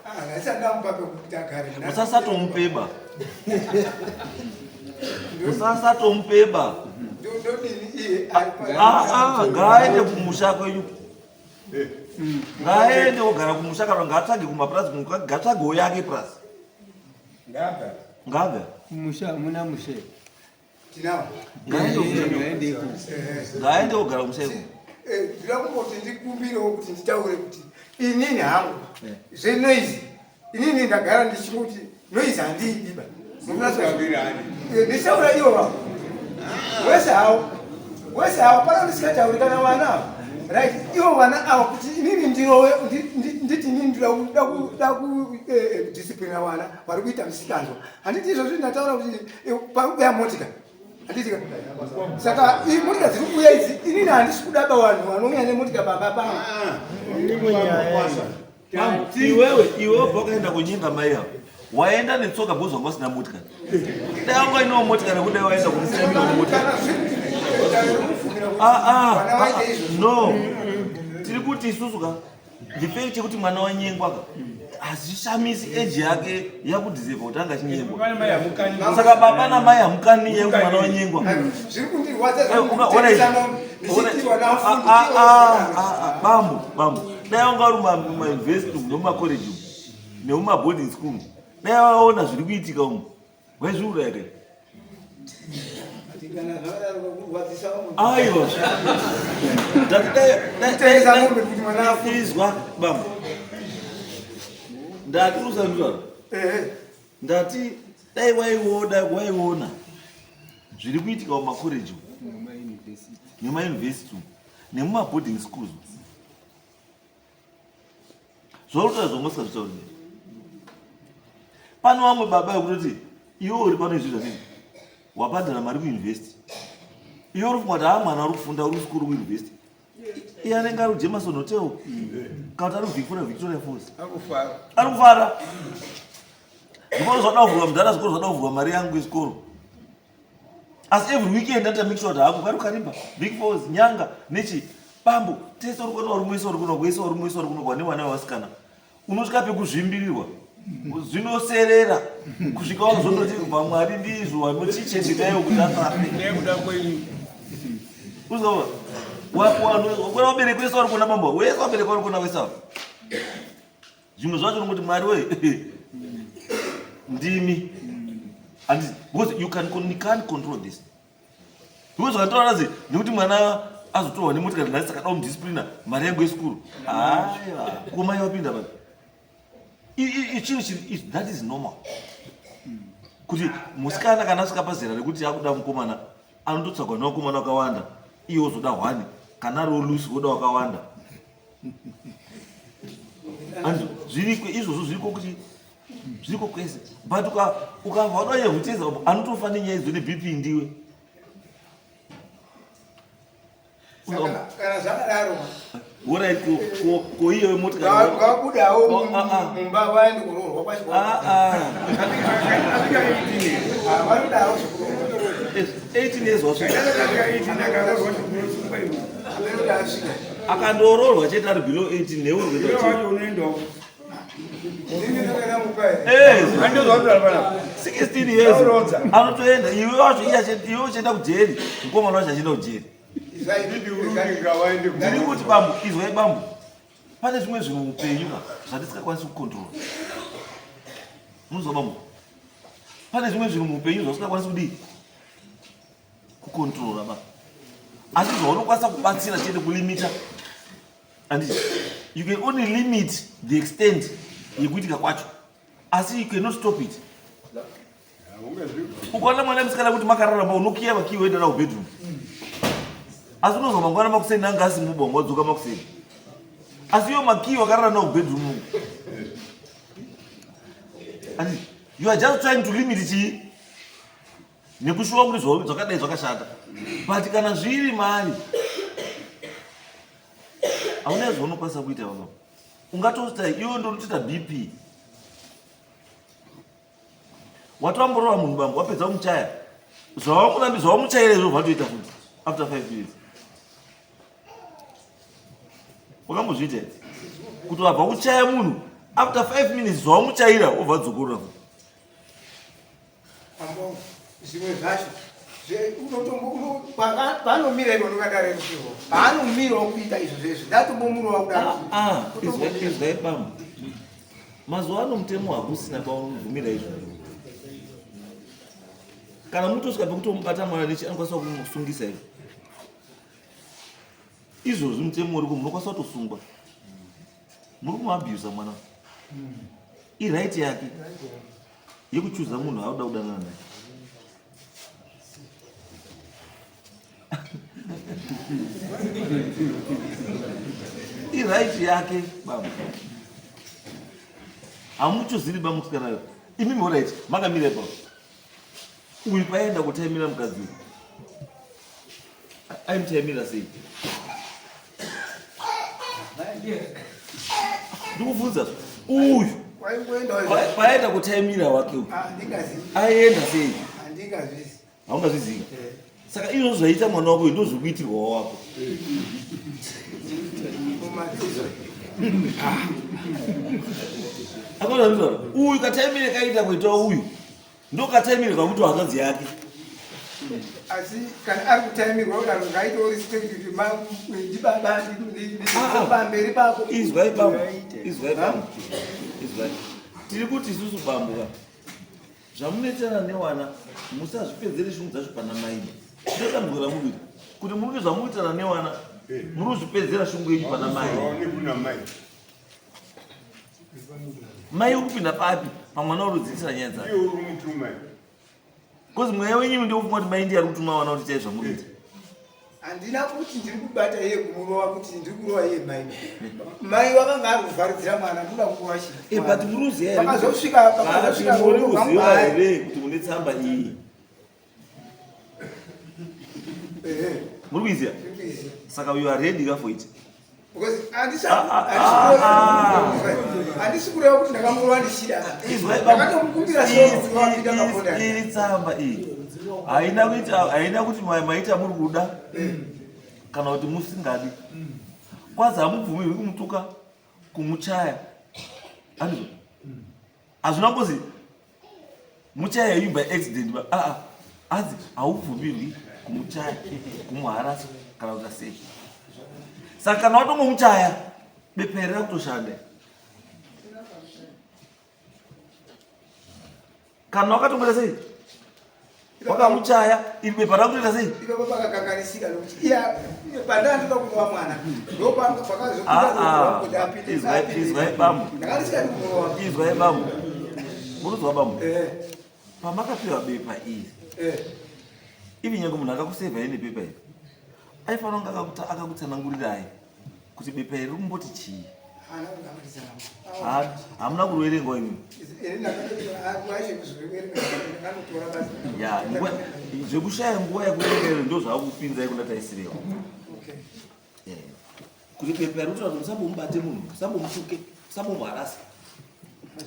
Ah, ndaisandamupa pekuti agare. Musasatomupeba, musasatomupeba. Ndodini iye ari Ah, ah, ngaaende kumusha kwenyu, ngaaende kugara kumusha, kana ngaatsvage kumapurazi, ngaatsvagewo yake purazi. Ngabva. Ngaabve. Kumusha hamuna mushe. Tinawo. Ngaaende kumusha. Ngaende ikoko. Ngaaende kugara kumusha iko. Ndinoda kumboti ndikumbirewo kuti nditaure kuti inini hangu zvenoise, inini ndagara ndichingoti noise handiidiba. Ndichitaura ivo vavo wese hawo, wese hawo pana ndisingatauri kana vana ava, right? Ivo vana ava kuti inini ndirowe, nditi inini ndinoda kudisciplina vana vari kuita misikanzwa, handiti? Izvozvi ndataura kuti pari kuuya motika, handitika? Saka motika dziri kuuya idzi, inini handisi kudaba vanhu vanouya nemotika pamba pangu. Imwe nyaya iyi. Iwewe pawakaenda kunyenga mai avo, waenda netsoka because wanga usina motikari. Dai wanga inewo motikari, kudai waenda kumusemera motikari. Kana zviri kubvumira kuti Ah, ah, vana vaite ah, izvozvo. No, tiri kuti isusu ka, the fact yekuti mwana wanyengwa ka hazvishamisi, age yake yakudeserva kuti anga achinyengwa. Vana mai hamukani. Saka baba namai hamukani yekuti mwana wanyengwa. Zviri kundirwadza. Ona Ndichitirwa Bambo, bambo, dai wanga uri mumayunivhesiti umu nemumakoreji umu nemumaboarding school, dai waona zviri kuitika umu, waizviuraya kai? Aiwa, ndatiizwa bambo, ndati usandura, ndati dai waiona waiona zviri kuitika mumakoreji nemayunivhesiti nemumaboarding schools, zvaurikuta zvongosa zvitauri. Pano vamwe baba vekutoti iwe uri pano izvi zvadii, wabhadhara mari kuyunivhesiti, iwe uri kufunga kuti haa, mwana uri kufunda, uri kuchikoro kuyunivhesiti, iye anenge ari kuJameson Hotel kana kuti ari kuVictoria, Victoria Falls, ari kufara. Zvikoro zvada kuvhurwa, mudhara, zvikoro zvada kuvhurwa, mari yangu yechikoro. Asi every weekend ata make sure kuti hako kari Karimba, Vic Falls, Nyanga nechi. Bambo, tese uri kuona varume wese vari kuno, wese varume wese vari kuno, vane vana vevasikana, unosvika pekuzvimbirirwa, zvinoserera kusvika wazondoti kubva Mwari ndizvo vamuchichengetaiwo kuti asafe. Nekuda kwenyu. Uzova wakona vabereki wese vari kuona, bambo, wese vabereki vari kuona wese ava. Zvimwe zvacho unongoti Mwari we ndimi, and because you can't control this, because zvakataura razi nekuti mwana azotorwa nemotikari nhasi, saka da kumudisciplina, mari yangu yesikuru. Aiwa, komai vapinda papi? Chinhu chiri that is normal kuti musikana kana asvika pazera rekuti akuda mukomana, anototsvagwa nevakomana vakawanda, iye wozoda hwani, kana ari wolusi woda wakawanda. And zviriko izvozvo, zviriko kuti zviriko kwese, but ukabva wadanya kuteza, anotofa nenyaya idzo neBP ndiwe. Kana zvakadaro, Alright, ko iye motikari? Ngabudawo mumba vaende kuroorwa kwacho. Vanodawo zvekuroorwa. 18 years wasvika, akandoroorwa chete ari below 18, newe uri kuita chii? Wacho unoendawo. Eh, Andozvautaura panapa. 16 years. Urodza. Anotoenda, iwe wacho iwe uchienda kujeri, mukomana wacho achienda kujeri. Ngawaende. Ndiri kuti bambo, izwai bambo, pane zvimwe zvinhu muupenyu ka zvatisingakwanisi kucontrola. Munozwa bambo, pane zvimwe zvinhu muupenyu zvausingakwanisi kudii, kucontrola ba, asi zvaunokwanisa kubatsira chete kulimita, and you can only limit the extent yekuitika kwacho, asi you cannot stop it. Ukaona mwana musikana kuti makararama, unokiya makiyi, woenda nawo bedroom, asi unozwa mangwana makuseni anga asi mubongo, wadzoka makuseni, asi iyo makiyi wakarara nawo bedroom umu. And you are just trying to limit chii, nekushuwa kuti zvakadai zvakashata, but kana zviri mari hauna zvaunokwanisa kuita. Baba, ungatosita iwe ndotoita BP, watwamborova munhu bambo, wapedza kumuchaya, zvawamurambi zvawamuchaira izvo zvatoita futi after 5 years. Wakambozviita here kuti wabva kuchaya munhu, after 5 minutes zvawamuchaira wobva dzokorora futi? Ambo, zvimwe zvacho paanomira ivo ndokadarerukiwo paanomirawo kuita izvo zvezvo, ndatombomurawo kudaro. Ah, izwai bambo, mazuva ano mutemo hakusina paunobvumira izvo. Kana mutosvika pekutomubata mwana nechi, anokwanisa kumusungisa izvo. Izvozvi mutemo uriko, munokwanisa kutosungwa muri kumuabhusa mwana. Iright yake yekuchuza munhu auda kudanana naye. Iright yake baba, hamuchuziri bamusikana imimi. Alright, makamira ipapo, uyu paenda kutaimira mukadzi uyu, aimutaimira sei? Ndikubvunza, uyu paenda kutaimira wake uyu, aienda sei? Handingazvizi. Haungazvizivi. Saka izvozvo zvaita mwana wako ndo zvikuitirwawo wako. Mumadziso. Akaona uyu kataimire kaita kuitawo uyu, ndo kataimire kakuti hanzvadzi yake. Asi kana ari kutaimirwa kudaro, ngaitewo respect kuti ndibaba, pamberi pako. Izwai bambo, izwai bambo, izwai. Tiri kuti isusu bambo ka, zvamunetsana newana musazvipedzere shungu dzacho pana maini. Ndodambudziko ramuri kuita kuti muri kuti zvamukuitana newana muri kuzvipedzera shungu yenyu pana mai. Mai uri kupinda papi pamwana uri kudzidzisira nyaya dzake? Because mweya wenyu ndiofunga kuti mai ndiye ari kutuma vana kuti itai zvamuri kuita. Handina kuti ndiri kubata iye kumurova kuti ndiri kurova iye mai. Mai vakanga ari kuvharidzira mwana ndoda kurova chii. Eh, but muri kuziva here? Pakazosvika pakazosvika Muri kuziva here kuti mune tsamba iyi? Muri kuiziva? Saka you are ready ka for it? Because handisi kureva kuti ndakamurova ndichida. Ndakatomukumbira soo Iri tsamba iyi haina kuita haina kuti maita muri kuda kana kuti musingadi. Kwazi hamubvumirwi kumutuka, kumuchaya. Handizvo? Hazvina kuzi muchaya you by accident ba aa hanzi haubvumirwi kumuchaya, kumuharasa kana kuita sei. Saka kana watongomuchaya bepa iri rakutoshanda. Kana wakatongoita sei? Wakamuchaya iri bepa rakutoita sei? Ipapo pakakanganisika nokuti iya pandandoda kurova mwana ndopakazokuti apinde. Izwai bambo. Ndakandisingadi kumurova. Izwai bambo. Muruzwa bambo. Pamakapiwa bepa iri. Ivi nyange munhu akakusevha ine bepa iri. Aifanira kunge akakutsanangurirai kuti bepa iri rikumboti chii. Hamuna kuruverengwa imi. Ya, zvekushaya nguva yekuverenga iro ndo zvakupinzai kuna taisirewa. Kuti bepa iri kutaura kuti musambomubate munhu, musambomutuke, musambomuharasa.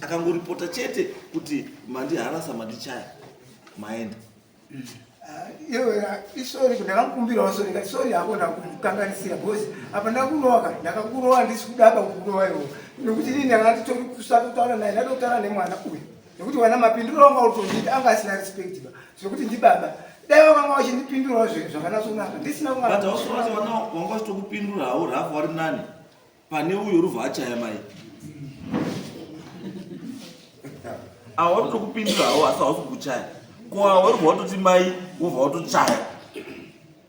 Akangoripota chete kuti mandiharasa, mandichaya, maenda. Iwe isori ndakamukumbirawo sori ndikati sori hako ndakukanganisira because apa ndakurowa ndakakurowa ndisi kudaba kukurowa iwo nekuti inini ndanga nditori kusatotaura naye ndatotaura nemwana uyu nekuti wana mapinduro wanga utondiita anga asina respect ba zvekuti ndibaba dai wakanga wachindipindurawo zvinhu zvakanatsonaka ndisina kunga But hausi vana wanga wachitokupindura hawo rafu wari nani pane uyo ruvha achaya mai. Awa watokupindura hawo asi hausi kuchaya. Ko awa warubva watoti mai wobva watochaya.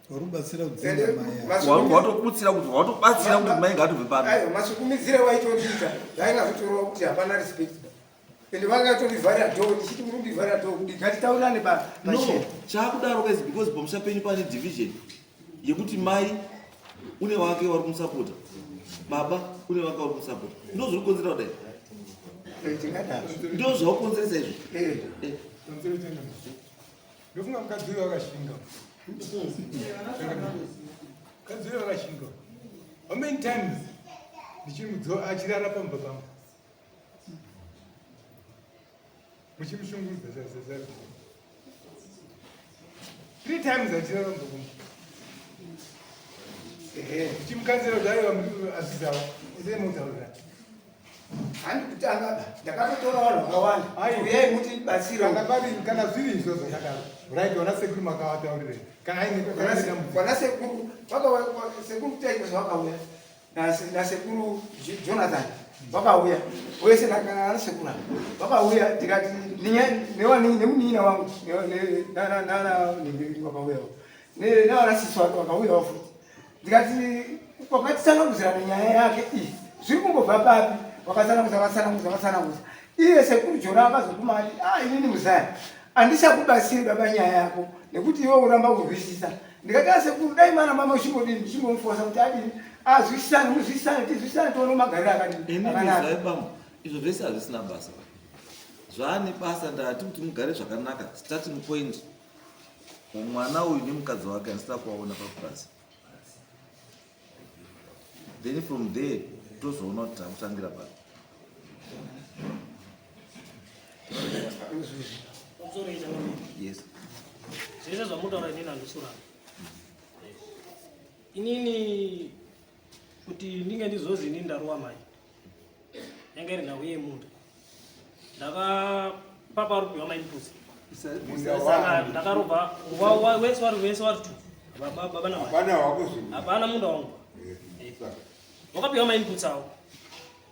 Warubatsira kudzinga mai. Warubva watokutsira kuti watobatsira kuti mai ngaatobve pano. Aiwa masukumidzire waitotiita zvainga zvotoreva kuti hapana respect. Ende vanga tovivharira door ndichiti muri kundivharira door kuti ngatitaurirane pa No, chaakudaro guys because pamusha penyu pane division yekuti mai une wake wari kumusapota, baba une wake wari kumusapota. Ndo zviri kukonzera kudai. Ndo zvaukonzeresa izvo. Ndofunga mukadzi uyo akashinga. Mukadzi uyo akashinga. How many times ndichimudzo achirara pamba pangu? Muchimushungurudza zazazaa. 3 times achirara pamba pangu. Ndichimukanzira kuti aiwa azvizawa. Endai mutaurira. Handi kutanga ndakatotora vanhu vakawanda. Uyai mutibatsire. Kana pari kana zviri izvo zvakadaro. Right, wana sekuru makavataurire. Kana aine wana sekuru vakauya sekuru Taiko vakauya. Na sekuru Jonathan vakauya. Wese na sekuru vakauya ndikati nemunin'ina wangu na na na vakauya. Ne na sisi wake vakauya futi. Ndikati wakatitsanangudzira nenyaya yake iyi zviri kumbobva papi wakatsanangudza wakatsanangudza wakatsanangudza iye sekuru Jona akazoguma ati ah inini muzaya handichakubatsiri baba nyaya yako nekuti iwe uramba kurwisisa ndikati a sekuru dai mana mama uchingodini ndichingomufosa kuti adini azwisisane muzwisisane tizwisisane tione magariro akadini akanaka Bambo, izvo zvese hazvisina basa. Zvaane basa ndati kuti mugare zvakanaka. Starting point. Mwana uyu nemukadzi wake handisina kuvaona papurazi. Then from there tozoona kuti takutangira papi. Yes. Zvese zvamutaura inini handisurani. Inini kuti ndinge ndizozi inini ndarowa mai yanga iri nhau yemunda ndakapapa ari kupiwa mainputs saka ndakarobva wese wari wese wari tu baba namai hapana munda wangu wakapiwa mainputs awo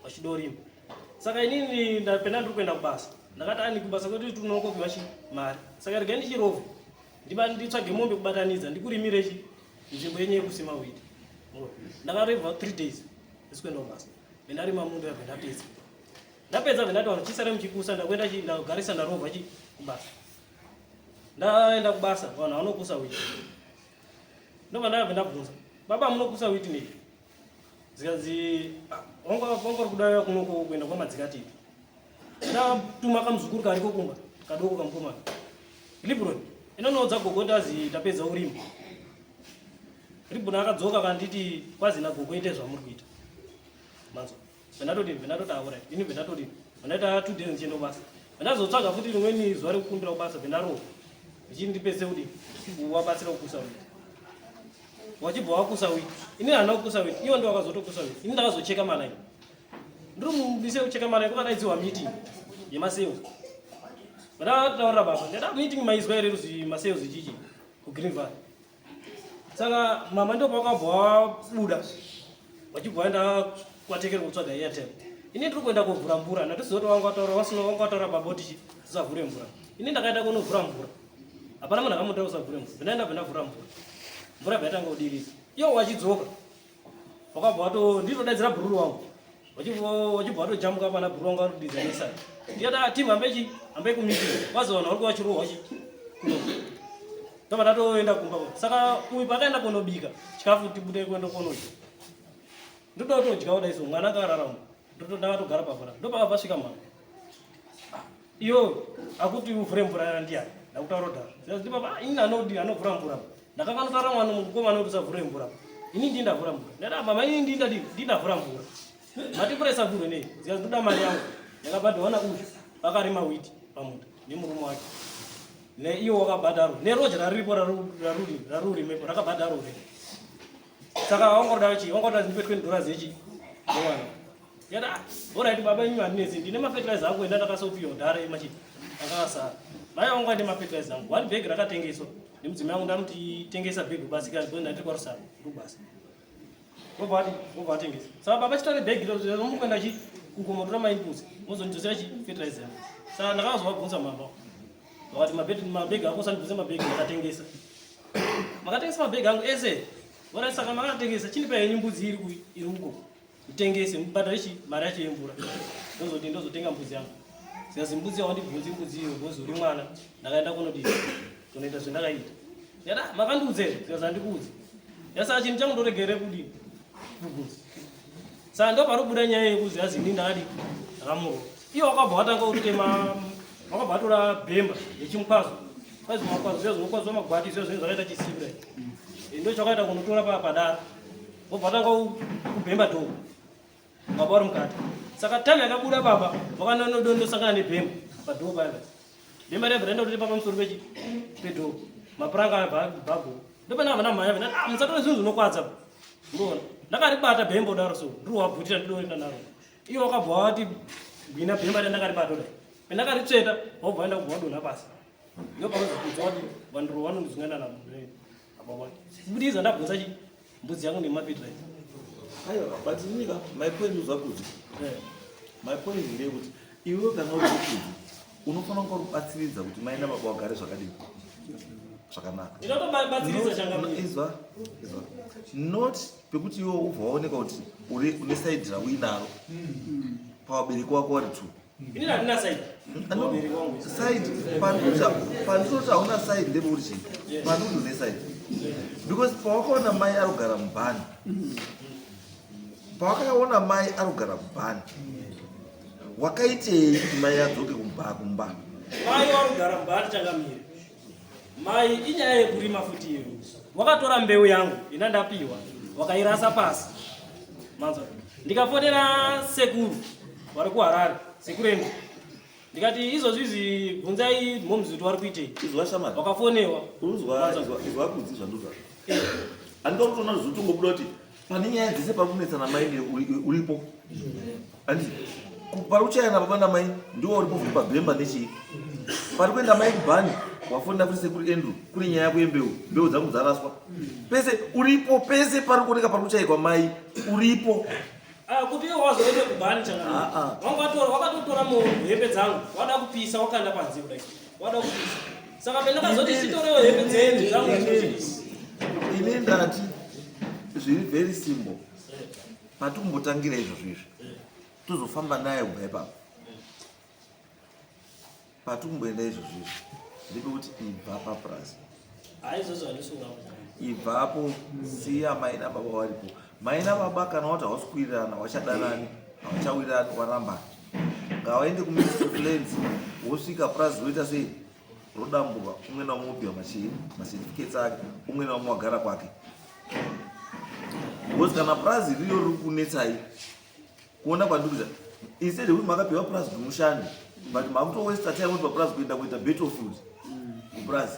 vachidorima saka inini ndapenda ndiri kuenda kubasa ndakati ani kubasa kwedu tinokopiwa chi mari saka regai ndichirovha. Nditsvage mombe kubatanidza ndikurimire chi nzvimbo yenyu yekusima wheat. Ndakareva 3 days ndisikuenda kubasa. Ndarima munda yabva ndapedza. Ndapedza bva ndati vanhu chisare muchikusa ndakuenda chi ndagarisa ndarovha chi kubasa. Ndaenda kubasa vanhu vanokusa wheat. Ndobva ndabva ndabvunza. Baba munokusa wheat nei? Zikanzi ah, wanga wanga uri kuda kunoko kuenda kwamadzikati. Ndatuma kamuzukuru kariko kumba kadoko kamukomana. Libron inonoudza gogo ndazi tapedza urimi. Libron akadzoka akanditi kwazi nagogo ite zvamuri kuita. Manzwa. Vendatoti vendatoti aura ini vendatoti vendaita 2 days ndichienda kubasa. Vendazotsvaga futi rimweni zuva rekukumbira kubasa vendarohwa. Ndichiti ndipedze kuti wabatsira kukusa witi. Wachibva wakusa witi. Ini handina kukusa witi. Iwo ndiwo wakazotokusa witi. Ini ndakazocheka malaini. Ndiri mubise kucheka malaini kwakadaidziwa meeting yemasales. Ndakataurira baba, ndada meeting maizwa here kuti masales chichi kuGreen Valley. Saka mama ndipo pakabva wabuda wachibva waenda kwatekere kutsvaga airtel. Ini ndiri kuenda kovhura mvura, ndatiziva kuti wanga wataura wasina wanga wataura baba kuti chi usavhure mvura. Ini ndakaenda kunovhura mvura. Hapana munhu akamuta usavhure mvura. Ndaenda bva ndavhura mvura. Mvura bva yatanga kudirisa. Iwo wachidzoka. Wakabva wato nditodaidzira bhururu wangu. Wachibva watojamuka pana bhururu wangu arikudidza nesai. Ndikati team hambe chi hambe kumeeting. Wazoona uri kuvachirohwa chi. Kuno. Ndobva ndatoenda kumba. Saka uyu paakaenda kunobika chikafu tibude kuenda kunodya. Ndoda kutodya kudai so mwana akarara umu. Ndakatogara pavara. Ndopakabva svika mama. Iyo akuti uvhure mvura ndiyani? Ndakutaura kudaro. Zvikanzi baba ini anodi anovhura mvura. Ndakakanotaura mwana mukomana kuti usavhure mvura. Ini ndini ndavhura mvura. Ndati ah, mama ini ndini ndadii? Ndini ndavhura mvura. Mati mvura isavhurwe nei? Zvikanzi ndoda mari yangu. Yakabhadharwa nauyu vakarima wheat pamunda nemurume wake. Neiwo wakabhadharwa. Neroja rariripo rarurimepo rakabhadharwa. Saka wangoda chii? Wangoda ndipe 20 dollars yechi. Mwana. Yada, ah, alright baba inyu handinetsi ndine mafertilizer angu enda ndakasopiwa dhara emachi akasara. Mai wangu ane mafertilizer angu. One bag rakatengeswa. Nemudzimai wangu ndamuti tengesa bag basi kana ndati kwarusara ndobasa. Vobva vati vobva vatengesa. Saka baba chitore bag iro romukuenda chi kugomotora mainputs mozondidzosera chi fertilizer yangu. Saka ndakazovabvunza mama. Vakati mabhegi mabhegi ako usandibvunze mabhegi ndakatengesa. Makatengesa mabhegi angu ese. Vona saka makatengesa chindipa henyu mbudzi iri iri uko. Mutengese mubhadhare chi mari yacho yemvura. Ndozoti ndozotenga mbudzi yangu. Zikazi mbudzi yawandibvunzi mbudzi iyo because uri mwana ndakaenda kunodii kunoita zvendakaita. Ndikati ah makandiudza here? Zikazi handikuudzi. Yasaka chinhu changu ndoregere kudii kubvunza. Saka ndo panobuda nyaya yekuzi azi ini ndakadii ndakamurova. Iye wakabva watanga kutema wakabva watora bhemba yechimukwazo. Kwazi makwazo zviya zvinokwazwa magwati zviya zvinenge zvakaita chisimbi kudai. Ndo chakaita kunotora padara. Wobva watanga kubhemba dhoo. Baba vari mukati. Saka time yakabuda baba vakanonodondosangana nebhemba padhoo paya paya. Bhemba riya raenda kuti pamusoro pechi pedhoo. Mapuranga aya bhago. Ndopana vana mhanya vana ah musatore zvinhu zvinokwadza. Unoona. Ndakaribata bhemba kudaro so ndiri wabvutira ndidoenda naro. Iye wakabva wati gwina bhemba riya ndakaribata kudai. Pendakaritsveta wabva waenda kubva wadonha pasi. Ndopanozokudza wati vanhu vanondizungana navo. Baba. Kubudikidza ndabvunza chi mbudzi yangu nemapitrai. Aiwa, but nyika my point uzakudzi. Yeah. My point ndeyekuti iwe kana uri kudzi unofanira kunge rubatsiridza kuti mai nababa vagare zvakadii zvakanaka. Ndinotobatsiridza changamire. Izwa, izwa. Not pekuti iwe ubva waoneka kuti uri une side rauinaro. Pavabereki wako vari two. Ini handina side. Side pandinoti hauna side ndepekuti chii? Pandinoti une side. Because pawakaona mai arikugara mubhani. Pawakaona mai arikugara mubhani. Wakaitei kuti mai adzoke kumba kumba? Mai varikugara mubhani changamire. Mai inyaya yekurima futi iyo. Wakatora mbeu yangu ina ndapiwa wakairasa pasi. Manzwa. Ndikafonera sekuru vari kuHarare, sekuru Andrew. Ndikati izvozvi izvi bvunzai momz kuti vari kuitei. Izwa shamwari. Wakafonewa. Unzwa izwa izwa kudzi zvanduzwa. Andika kutoona zvotongobuda kuti pane nyaya dzese pakunetsana mai uripo. Anditi pari kuchayana baba namai ndiwo uripo futi pabhemba nechii. Pari kuenda mai kubhani wafonera futi sekuru Andrew kune nyaya yako yembeu mbeu dzangu dzaraswa. Pese uripo pese pari kuoneka pari kuchaikwa mai uripo. Ah, kuti iwe wazoende kubhani changamire. Ah, ah. Wanga watora wakatotora hembe dzangu wada kupisa wakanda panze kudai. Wada kupisa. Saka pendakazoti chitorewo hembe dzenyu zvangu. Ini ndati zviri very simple. Patikumbotangira izvozvo izvi. Tozofamba naye kubva ipapo. Patikumboenda izvozvo izvi. Ndepekuti ibva papurazi. Ibvapo siya mai nababa varipo. Mai nababa kana wati hausi kuwirirana wachadanani hauchawirirani warambana. Ngavaende kuMinistry of Lands wosvika purazi roita sei rodamburwa umwe naumwe wopiwa machii macertificates ake umwe naumwe wagara kwake. Because kana purazi riyo riri kunetsai kuona kwandiri kuita instead yekuti makapiwa purazi kuti mushande but makutowesta time kuti papurazi kuenda kuita battlefield kupurazi.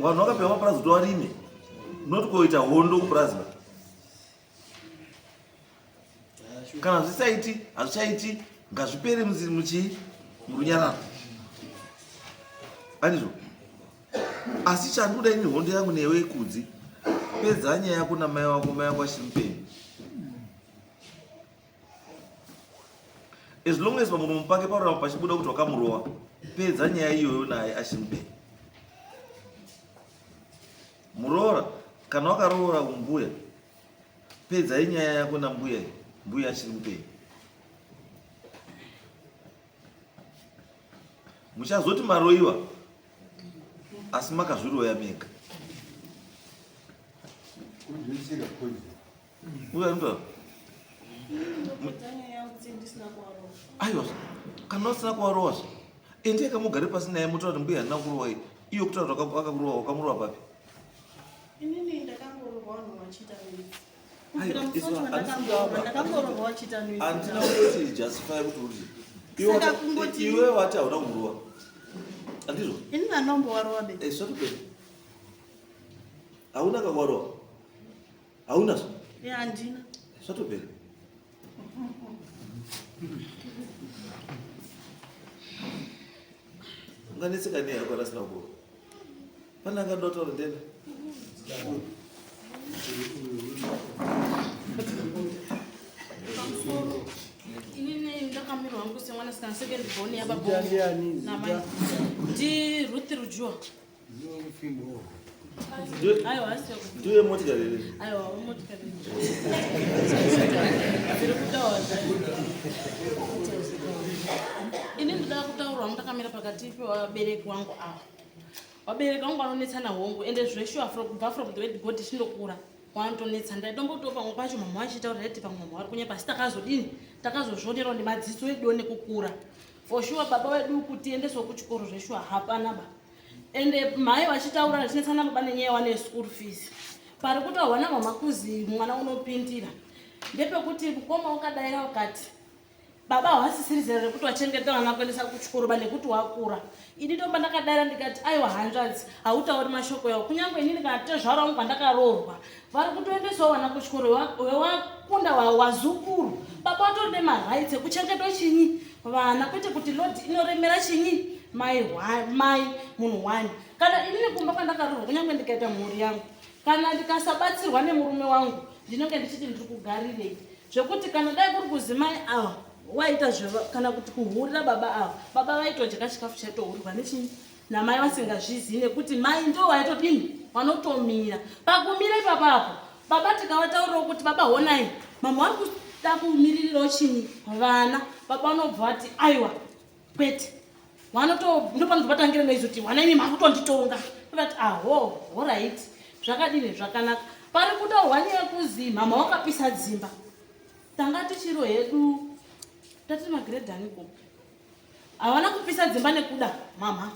Vanhu vakapiwa mapurazi kuti varime not kuita hondo kupurazi ba. Kana zvisaiti hazvichaiti ngazvipere muchii murunyararo. Andizvo. Asi chandikuda ini hondo yangu newe Kudzi, pedza nyaya yako namai wako, mai wako achiri mupenyu. As long as pamuromo pake parurama pachibuda kuti wakamurova, pedza nyaya iyoyo naye achiri mupenyu. Muroora, kana wakaroora mbuya, pedzai nyaya yako nambuya, mbuya achiri mupenyu. Muchazoti maroiwa asi makazviroya mega. Aiwa, kana usina kuvarowa zve endai kamugare pasi naye motaura kuti mbuya handina kurowa iyi. Iyo kutaura kuti akakurowa, wakamurowa papi? Inini ndakangorohwa vanhu vachiita noise. Aiwa, Kubvira musi isu wacho handisi ndakangorohwa vachiita noise. Handina kutoti justify kuti uri. Iwe Saka kungoti- Iwe wati hauna kumurowa. Handizvo? Inini handombowarowa be. Zvatopera. Hauna kakuwarowa? Hauna zvo? Handina. Zvatopera. Unganetseka nei hako rasina kurowa? Pane angada kutaura ndenda? Inini ndakamirwa hangu semwanasikana second born yababa Zita ndiani? Zita? namai. Ndi Ruth Rujua. Aiwa, asi yako. Ndiwe motikari here? Aiwa, motikari. Dziri kutaura. Ini ndoda kutaurwa hangu ndakamira pakati pevabereki wangu ava. Vabereki vangu vanonetsana hongu ende zveshuwa kubva from the word God tichindokura vanotonetsa. Ndaidombotiwo pamwe pacho mama vachitaura ndaiti pamwe mama vari kunyepa asi takazodini takazozvionerawo nemadziso edu nekukura. For sure baba vedu kutiendesawo kuchikoro zveshuwa hapana ba. Ende mai vachitaura vachinetsana baba nenyaya wane school fees. Pari kutaurwa namama kuzi mwana unopindira. Ndepekuti mukoma wakadaira ukati baba havasisiri zera rekuti vachengete vana kuendesa kuchikoro ba nekuti wakura. Ini ndomba ndakadaira ndikati aiwa hanzvadzi hautauri mashoko yawo kunyange inini kana tezvara wangu kwandakaroorwa vari kutoendesawo vana kuchikoro wewakunda wazukuru. Baba vatori nemarights ekuchengetwa chinyi vana kwete kuti load inoremera chinyi mai mai munhu one. Kana inini kumba kwandakaroorwa kunyange ndikaita mhuri yangu kana ndikasabatsirwa nemurume wangu ndinenge ndichiti ndiri kugarirei. Zvekuti kana dai kuri kuzi mai ava waita zveva kana kuti kuhurira baba ava, baba vaitodya chikafu chaitohurirwa nechinyi namai vasingazvizii nekuti mai ndo vaitodini vanotomira. Pakumira ipapapo baba tikavataurirawo kuti baba honai mama vari kuda kumiririrawo chinyi vana, baba vanobva vati aiwa kwete. Vanoto ndopanobva vatangira noizoti vana imi makutonditonga. Vati aho horaiti zvakadini zvakanaka. Pari kutaurwa nyaya yekuzi mama wakapisa dzimba. Tanga tichiro hedu tati magrade aniko. Havana kupisa dzimba nekuda mama.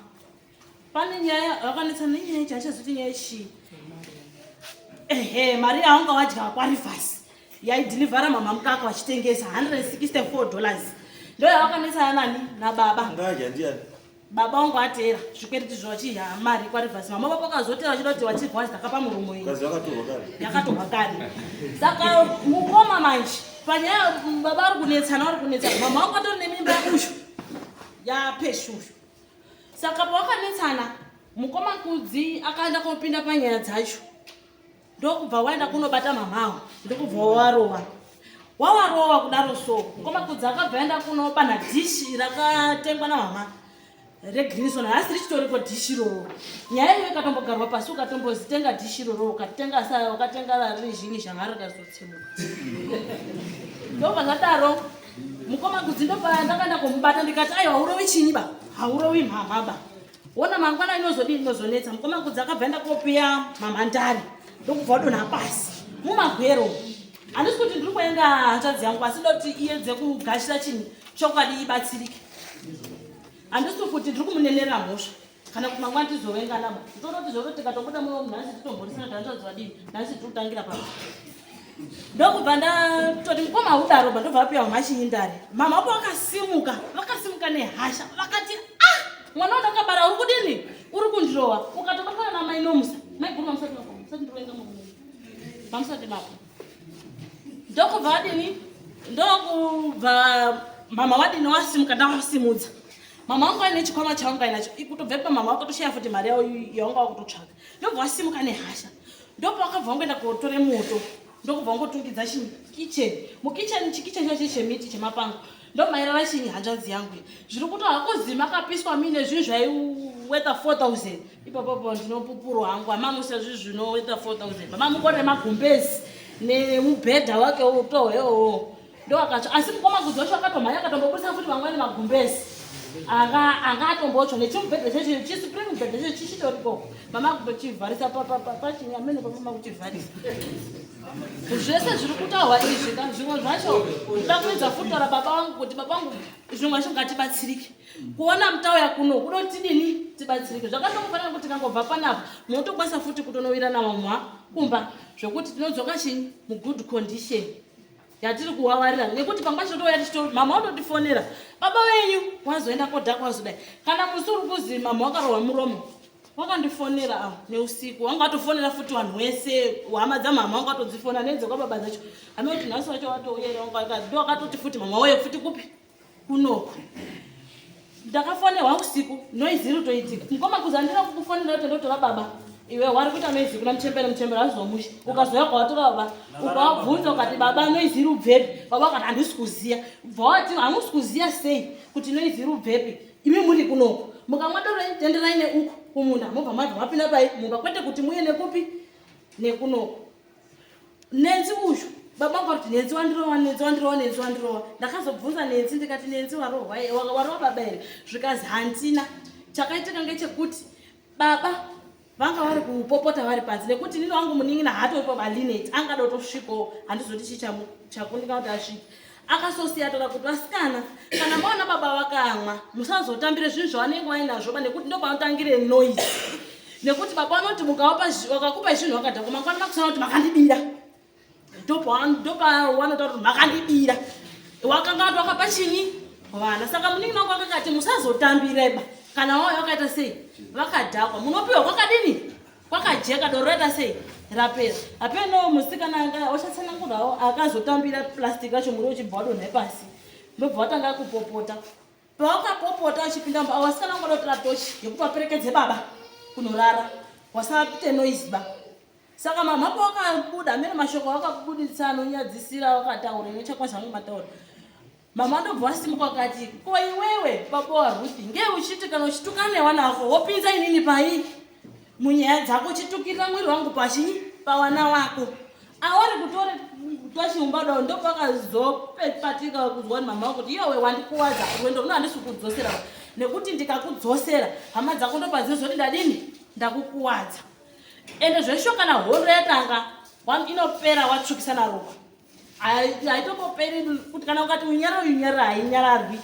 Pane nyaya vakanetsa nenyaya yacho achazoti nyaya chii. Ehe, mari yaunga wadya kwaRivers yaidhilivhara mama mukaka vachitengesa $164. Ndo yavakanetsana nani nababa. Ngadya ndiani? Baba wangu atera zvikwereti zvachiya mari kwaRivers. Mama vako vakazotera vachida kuti vachirwa ndakapa murumo iyi. Kazi yakatorwa kare. Yakatorwa kare. Saka mukoma manje panyaya baba vari kunetsana vari kunetsana. Mama wangu atori nemimba yaBushu. YaPeshushu. Saka pavakanetsana mukoma Kudzi akaenda kopinda panyaya dzacho. Ndokubva waenda kunobata mamawo ndokubva wawarova. Wawarova kudaro so mukoma Kudzi akabva aenda kunobanha dhishi rakatengwa namama. Regreenson hasi richitoriko dhishi iroro. Nyaya iyoyo ikatombogarwa pasi ukatombozitenga dhishi iroro ukatenga sa ukatenga riri zhinyi zvanga rikazotsemuka. Ndobva zvadaro mukoma Kudzi ndobva ndakaenda kumubata ndikati aiwa urovi chinyi ba haurovi mhamha ba wona mangwana inozodii inozonetsa. Mukoma Kudzi akabva enda kopiya mhamhandari ndokubva wadonha pasi mumagwero. Handisi kuti ndiri kuenga hanzvadzi yangu asi ndoti iyedze kugashira chinyi chokwadi ibatsirike. Handisi kuti ndiri kumunenerera mhosva kana kuti mangwana tizovengana ba ndinoti zvoro tikatobuda muno nhasi titomborisana kuti hanzvadzi vadini nhasi tiri kutangira pano ndokubva ndatoti mukoma haudaro ba ndobva vapiwa mhachinyindare mama wapo vakasimuka vakasimuka nehasha vakati ah mwana wandakabara uri kudini uri kundirowa ukatobatana namai nomusa maiguru mamusati mapo musati ndiroenga murume mamusati mapo ndokubva vadini ndokubva mama wadini wasimuka ndavasimudza mama wangu aine chikwama chavangu ainacho kutobva ipa mama wakatoshaya futi mari yavo yawanga wakutotsvaka ndobva wasimuka nehasha ndopawakabva wangoenda kotore moto ndokubva wangotungidza chikicheni mukicheni chikicheni chacho chemiti chemapango ndomairara chinyi hanzvadzi yangu zviri kuto hakuzi makapiswa mine zvinhu zvaiwetha 4000 ipapapo ndinopupuro hangu hamamusa zvinhu zvinowetha 4000 mamamukore magumbezi nemubhedha wake utohewo ndoakatsva asi mukoma kudzi wacho akatomhanya akatombobudisa futi vamweni magumbezi anga anga atombotsva nechimubhedha checho chisupreme mubhedha checho chichitoriko mama kutochivharisa pachinyi amene pamama kuchivharisa zvese zviri kutaurwa izvi ka zvimwe zvacho ndoda kuedza futi taura baba vangu kuti baba vangu zvimwe zvacho ngatibatsirike kuona mutauya kuno kuda kuti tidini tibatsirike zvakatongofanana kuti kangobva panapa munotokwanisa futi kutonowirana mamwa kumba zvekuti tinodzoka chinyi mugood condition yatiri kuwawarira nekuti pangwa chitotouya tichito mama watotifonera baba venyu wazoenda kodhakwa wazodai kana musi uri kuzi mama wakarohwa muromo wakandifonera ah, neusiku wanga watofonera futi vanhu wese hama dzamama wanga watodzifona nedzekwa dzacho hame kuti nhasi wacho watouya ndo wakatoti futi mama wauye futi kupi kunoku ndakafonerwa usiku noise iri kutoitika mukoma kuzi andina kukufonera kuti ndotora baba iwe wari kuita noise kuna muchembere muchembere azomusha ukazouya kwawatora baba ukawabvunza ukati baba noise iri ubvepi baba ukati handisi kuziya bva wati hamusi kuziya sei kuti noise iri ubvepi imi muri kunoku mukamwa doro tenderai neuku kumunda mobva mabva mapinda pai mumba kwete kuti muye nekupi nekunoku Nenzi uyu baba vangu kuti Nenzi wandirova Nenzi wandirova Nenzi wandirova ndakazobvunza Nenzi ndikati Nenzi warohwa warowa baba here zvikazi handina chakaitika ngechekuti baba vanga vari kupopota vari panze nekuti nini wangu munin'ina haatoripo balinet angada kutosvikawo handizoti chii chakundika kuti asvike akasosiya tora kuti vasikana kana maona baba vakamwa musazotambire zvinhu zvavanenge vainazvo ba nekuti ndopanotangire noise nekuti baba vanoti mukavapa vakakupa zvinhu vakadhakwa mangwana makusana kuti makandibira ndopawanotaura kuti makandibira wakanga wati wakapa chinyi vana saka munin'ina wangu akakati musazotambire ba kana wauya wakaita sei vakadhakwa munopiwa kwakadini kwakajeka doro raita sei rapera apeno musikana anga ochatsanangurawo akazotambira plastic racho muri uchibva wadonha pasi ndobva watanga kupopota pawakapopota uchipinda mumba wasikana wangu adotora tochi yekuti waperekedze baba kunorara wasaite noise ba saka mamha pawakabuda amene mashoko awakabuditsa anonyadzisira wakataura inochakwanisa hangu mataura Mama ndobva wasimuka wakati ko iwewe baba waRuth ngei uchiti kana uchituka newana wako wopinza inini pai munyaya dzako uchitukirira mwiri wangu pachinyi pawana wako awari kutore twachiumba dao ndopakazopatika kuzwa kuti mama wako kuti iyowe wandikuwadza rwendo runo handisi kukudzosera nekuti ndikakudzosera hama dzako ndopadzinozoti ndadini ndakukuwadza ende zveshuwa kana hondo yatanga inopera watsvukisana ropa haitomboperi kuti kana ukati unyarara unyarara hainyararwi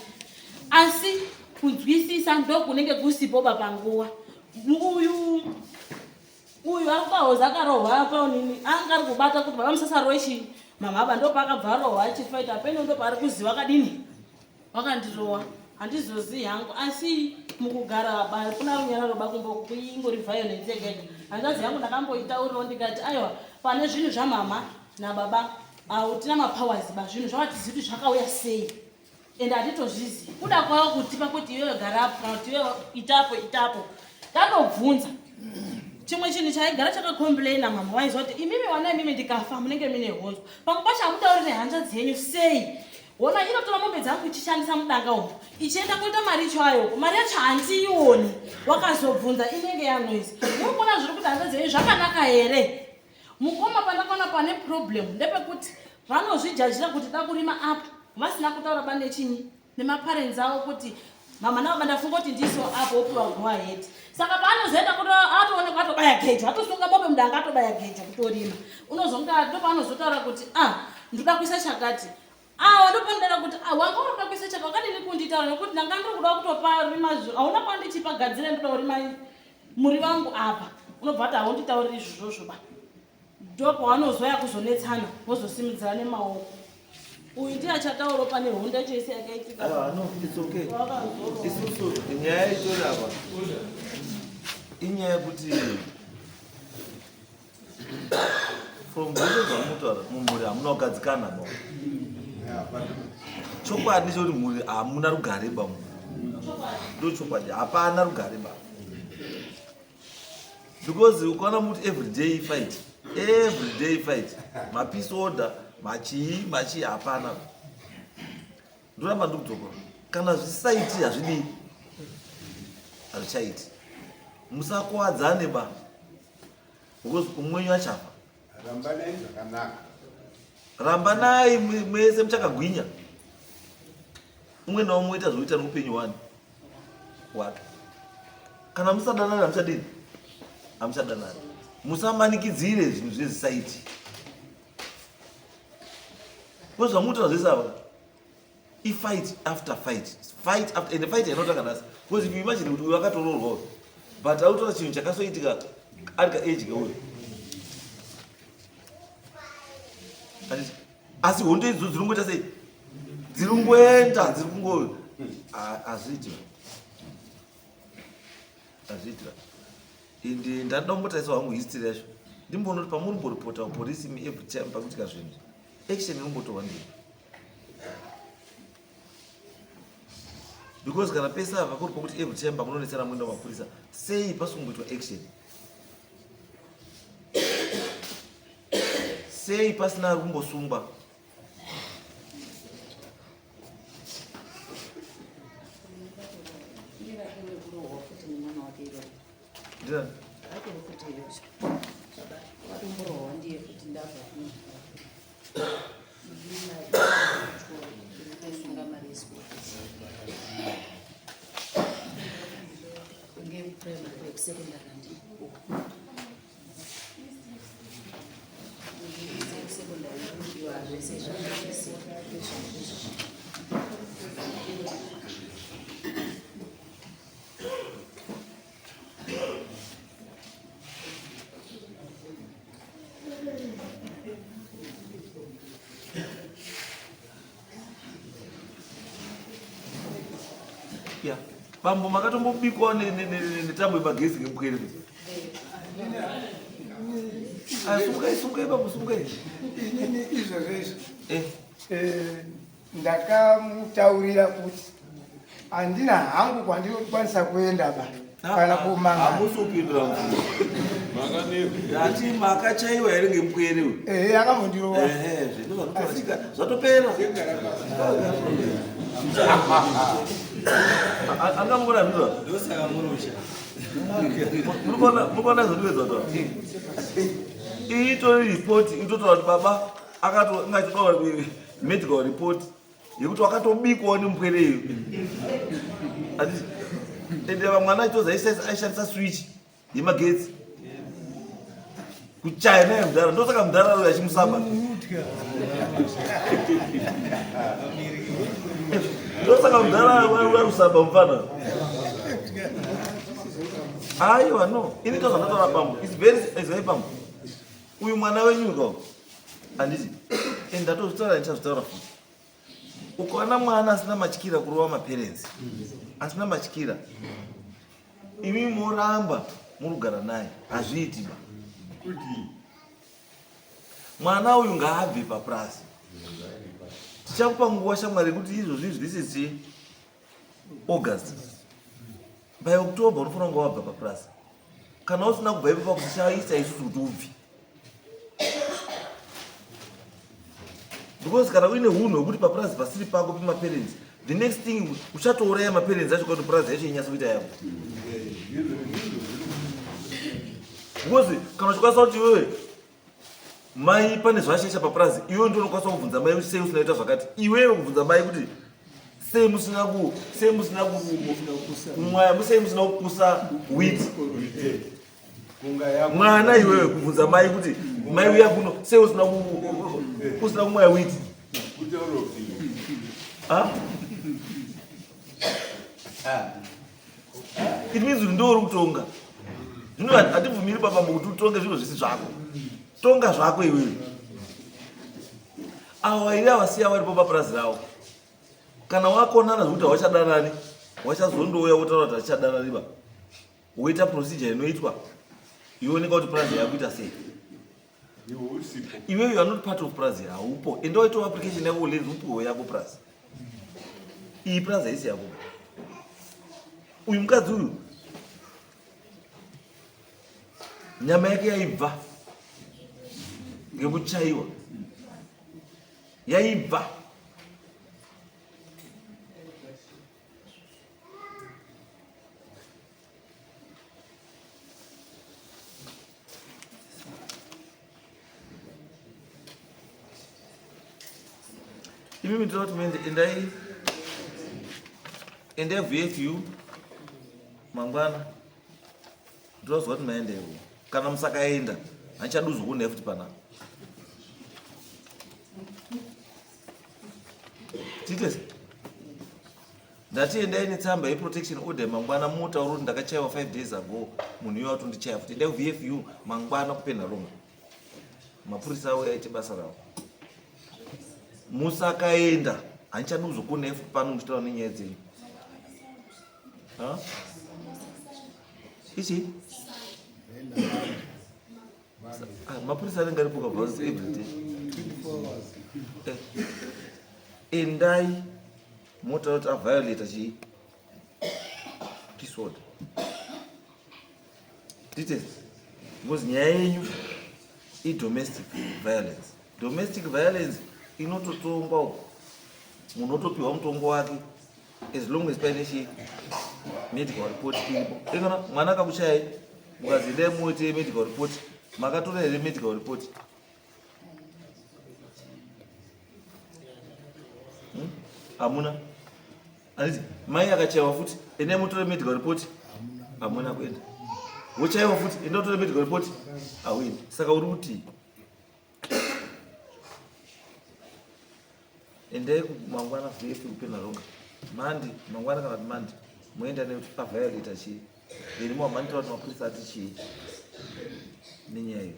asi kunzwisisa ndokunenge kusipo ba panguva uyu uyu ari kubahoza akarohwa paunini anga ari kubata kuti baba musasarowe chii mama aba ndopaakabva arohwa achifaita peno ndopaari kuziva akadini Wakandirowa handizozii hangu asi mukugara ba kuna runyararo bakumbo kuingori violence yega yega hanzvadzi yangu ndakamboitaurirawo ndikati aiwa pane zvinhu zvamama nababa hautina mapowers ba zvinhu zvavatizivi kuti zvakauya sei and hatitozvizi kuda kwavo kutipa kuti iwewe garapo kana kuti iwewe itapo itapo tatobvunza chimwe chinhu chaigara chakacomplaina mama waiziva kuti imimi vana imimi ndikafa munenge mine honzwa pamwe pacho hamutaurire hanzvadzi yenyu sei Hona inotora mombe dzangu ichishandisa mudanga umu ichienda kuita maricho ayo. Mari yacho handiioni. Wakazobvunza inenge yanoise. Muri kuona zviri kuti hanzvadzi yenyu zvakanaka here? Mukoma pandakaona pane problem ndepekuti vanozvijajira kuti da kurima apa vasina kutaura bane chinyi nemaparents avo kuti mama nababa ndafunga kuti ndiso apo opiwa go ahead. Saka paanozoenda kuti atoonekwa atobaya gejo atosunga mombe mudanga atobaya gejo kutorima. Unozonga ndopaanozotaura kuti ah ndoda kuisa chakati. Ah ndopandada kuti ah wanga uri kuda kuisa chakati wakadini kunditaura nekuti ndanga ndiri kuda kutopa rima hauna kwandichipa gadzira ndoda kurima muri vangu apa unobva ati haunditauriri izvozvozvo ba ndopawanozoya kuzonetsana vozosimudzira nemaoko uyu ndiye achataura pane hondo yacho yese yakaitika ah, no, it's okay. Isusu nyaya itori apa inyaya yekuti from zvese zvamunotaura mumhuri hamuna kugadzikana ba chokwadi chekuti mhuri hamuna rugare ba ndo chokwadi hapana rugare ba because ukaona muti everyday fight everyday fight mapeace order machii machii hapana ndoramba ndikudzoka kana zvisaiti hazvidii hazvichaiti musakuwadzane ba because umwe wenyu achafa. Rambanai zvakanaka. Rambanai mese muchakagwinya. Umwe naumwe oita zvoita noupenyu wani wake. Kana musadanani hamuchadini? Hamuchadanani. Musamanikidzire zvinhu zvezisaiti. Ko zvamunotaura zvese ava ifight after fight fight after and fight hainotanga nhasi because if you imagine kuti uyu akatoroorwa uyu but autora chinhu chakasoitika ari kaage kauyu asi hondo idzo dziri kungoita sei dziri kungoenda dziri kungo hazviiti hazviiti ende ndanoda kumbotarisa hangu history yacho ndimboona kuti pamuri mboripota kupolisi imi every time pakuitika zvinhu action inombotorwa ndii because kana pese apa kuri pokuti every time pamunonetsana muenda kumapurisa sei pasikumboitwa action sei pasina ari kumbosungwa Ndiani? Ya, bambo makatombobikwawo netambo yemagesi ngemupwere kuti. Ah, sumukai, sumukai bambo, sumukai. Inini izvozvo izvo. Eh. Eh, Ndakamutaurira kuti handina hangu kwandinokwanisa kuenda ba kana kumanga. Hamusi kupindura mubvunzo. Ndati makachaiwa here ngemupwere uyu? Ehe, akambondirova. Ehe, zvinhu zvatopera. Angamukona zvino? Ndosaka murusha. Murikuona zvondipedza to? Iyi itori report itotaura kuti baba akato ingachitoa medical report yekuti wakatobikwawo nemupwere iyo. Ende vamwana achitozi aishandisa switch yemagetsi kuchaya naye mudhara ndosaka mudhara uyo achimusaba ndosaka mudhara ari kusaba mufana aiwa no ini tozvandataura bambo its very it's very bambo uyu mwana wenyu ko handiti and ndatozvitaura ndichazvitaura futi ukaona mwana asina matyira kurova maparents asina matyira imi moramba murugara naye hazviiti ba mwana uyu ngaabve papurasi tichakupa nguva shamwari yekuti izvozvi izvi this is chii august by october unofanira kunge wabva papurasi kana usina kubva ipapo tichaisa isusu kuti ubve Because kana uine hunhu hwekuti papurazi pasiri pako pemaparents, the next thing uchatouraya maparents acho kuti purazi yacho inyatso kuita yako. Because kana uchikwanisa kuti iwewe mai pane zvashaisha papurazi, iwewe ndiwe unokwanisa kubvunza mai kuti sei usina kuita zvakati. Iwewe kubvunza mai kuti sei musina ku sei musina kumwaya, sei musina kukusa wheat. Mwana iwewe kubvunza mai kuti mai uya kuno sei usina usina kumwaya wheat. It means kuti ndiwe uri kutonga. Zvino hatibvumiri baba kuti utonge zvinhu zvisi zvako. Tonga zvako iwewe. Avo vairi ava siya varipo papurazi ravo. Kana wakonana zvekuti hauchadanani, wachazondouya wotaura kuti hatichadanani ba. Woita procedure inoitwa yooneka kuti purazi yakuita sei. Iwewe you are not part of purazi, haupo. Enda waitawo application yako ulenzi upiwe yako purazi. Iyi purazi haisi yako. Uyu mukadzi uyu nyama yake yaibva ngekuchaiwa, yaibva. Imi mitoro kuti muende, endai, endai VFU mangwana. Ndinozwa kuti maendewo. Kana musakaenda, handichaduzwa kuona futi panapa. Tiite sei? Ndati endai netsamba yeprotection order mangwana motaura kuti ndakachaiwa 5 days ago munhu iye watondichaya futi. Endai kuVFU mangwana kuPenhalonga. Mapurisa auya aite basa ravo. Musakaenda, handichadi kuzokuonai futi pano muchitaura nenyaya dzenyu. Ha? Ichi? Ah, mapurisa anenge aripo kabva every day. Endai motaura kuti aviolata chii? Peace order. Details. Because nyaya yenyu idomestic violence. Domestic violence inototongwa uko. Munhu otopiwa mutongo wake as long as paine chi medical report iripo. Ikana mwana akakuchayai mukazi endai muite medical report, makatora here medical report? Hamuna. Handiti mai akachaiwa futi, endai mutore medical report. Hamuna kuenda. Wochaiwa futi, enda utore medical report. Hauendi. Saka uri kuti endai mangwana VF kuPenhalonga. Mandi, mangwana kana kuti Mandi, moenda nekuti aviolata chii. Then mohamhanitaura kuti mapurisa ati chii nenyaya iyo.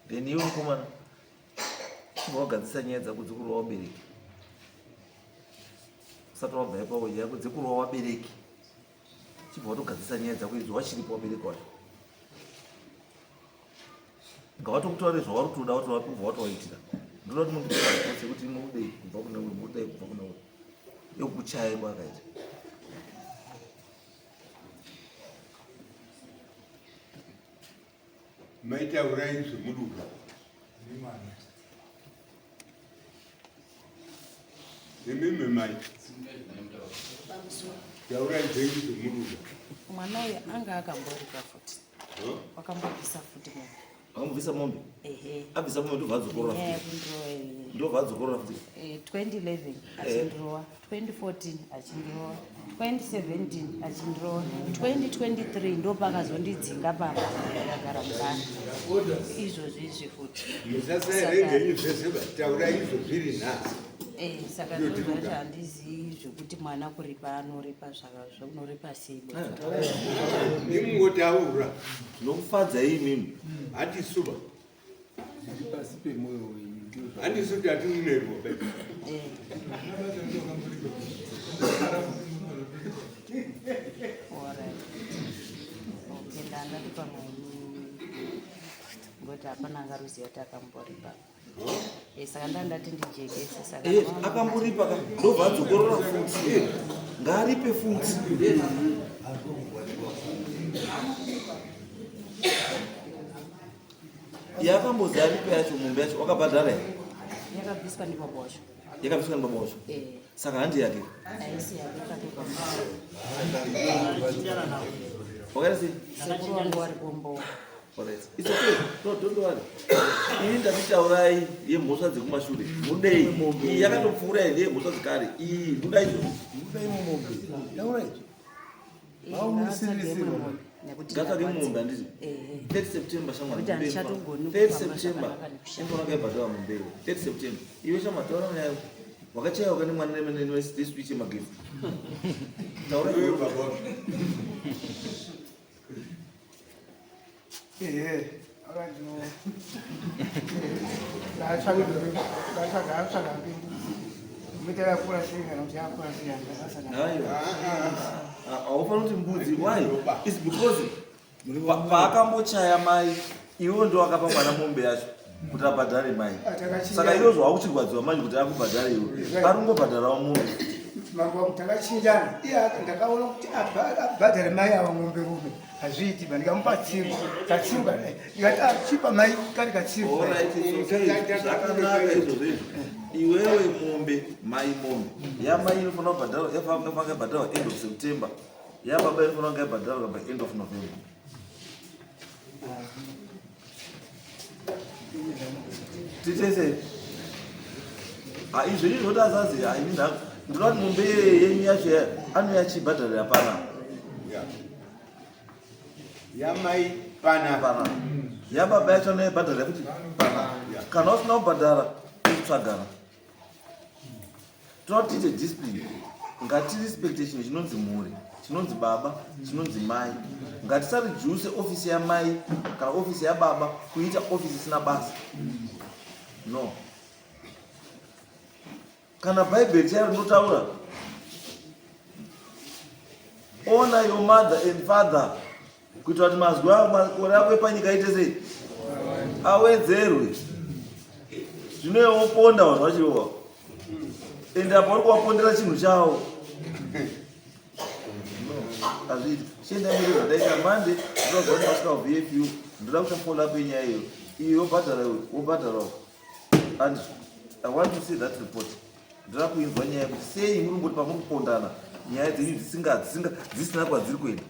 Then iwe mukomana chibva wagadzisa nyaya dzako dzekurova vabereki. Usati wabva ipapo nyaya yako dzekurova vabereki. Chibva watogadzisa nyaya dzako idzo wachiripo vabereki wacho. Ngavatokutaure zvavari kutoda wotobva watovaitira. Ndinoda kuti mundipe maripotsi ekuti mudei kubva kune uyu, mudei kubva kune uyu. Ekuchaya kwakaita. Maitaurai zvemuduka. Imimi mai. Taurai zvenyu zvemuduka. Mwana uyu anga akamboripa futi. Wakambobvisa futi mombe. Wakambobvisa mombe? Ehe. Abvisa mombe ndobva adzokorora futi. Ndobva adzokorora futi. 2011 achindirowa, 2014 achindirowa, 2017 achindirowa, 2023 ndopakazondidzinga pamba ndakagara mubani. Izvozvi izvi futi. Musasaerenge henyu zvese taurai izvo zviri nhasi. Saka ndozvacho handizivi zvekuti mwana kuripa anoripa zvaunoripa sei. Ndimungotaura. Zvinokufadzai imimi. Handisuba. Zviri pasi pemwoyo wenyu. Handisu tatiunerwa. Okay, ndangati pamwe ngoti hapana angaruziva kuti akamboripa. Saka ndandati ndijekese saka akamboripa ka ndobva adzokorora futi. Ngaaripe futi. Yakambozi aripe yacho mombe yacho wakabhadhara here? Yakabviswa ndibaba wacho. Yakabviswa ndibaba wacho. Eh. Saka handi yake. Haisi yake yakatorwa. Wakaita sei? Sekuru wangu wari kombo. Alright. It's okay. No, don't worry. Ini ndakutaurai yemhosva dzekumashure. Mudei. Iyi yakatopfuura iyi ndeyemhosva dzekare. Iyi muda izvozvo. Muda imo mombe. Taura izvo. Vaumusirisirwa. Ngatsvake mombe handiti? 3 September shamwari. 3 September. Inofana kaibhadhara mombe iyo. 3 September. Iwe shamwari taura nyaya yako. Wakachaiwa kane mwana neswitch yemagetsi. Taura iwe baba. Ehe, akanjo. Ndatsvaka ndatsvaka ndatsvaka mbudzi. Yakura sei kana kuti yakura sei handakasana. Haufaniri kuti mbudzi. Why? It's because paakambochaya mai iwe ndo akapa mwana mombe yacho kuti abhadhare mai. Saka iwe zvawakuchirwadziwa manje kuti akubhadhare iwe. Ari kungobhadharawo mombe. Mambo wangu takachinjana. Iye ndakaona kuti abhadhare mai ava mombe rume. Hazviiti ba ndikamupa tsimba. Katsimba ndikati ah, chipa mai kari katsimba. Zvakanaka izvozvo izvo. Iwewe mombe mai mombe. Yamai inofanira kubhadharwa yafanira kubhadharwa end of September. Yababa inofanira kunge yabhadharwa by end of November. Titese. Ah, izvo izvo zvoti azazi ah, ini ndangu ndinoda kuti mombe yenyu yacho anouya achibhadharira pana. Yamai pana. Pana. Yababa yacho anoibhadharira futi pana. Kana usina kubhadhara utsvagana. Tinoda tiite discipline. Ngatirespecte chinhu chinonzi mhuri, chinonzi baba, chinonzi mai. Ngatisareduce ofisi yamai kana ofisi yababa kuita ofisi isina basa. No. Kana Bhaibheri chairo rinotaura honor your mother and father kuitira kuti mazwi ako makore ako epanyika aite sei awedzerwe. Zvino iwe woponda vanhu vachirowa ende apa uri kuwapondera chinhu chawo. No, hazviiti. Chienda mberi zvandaita mande ndoda kuona masvika kuVFU ndoda kuita follow up yenyaya iyo. Iyo wobhadhara iwe wobhadharawo. And I want to see that report. Ndoda kuinzwa nyaya yekuti sei muri kungoti pamuri kupondana nyaya dzenyu dzisina kwadziri kuenda.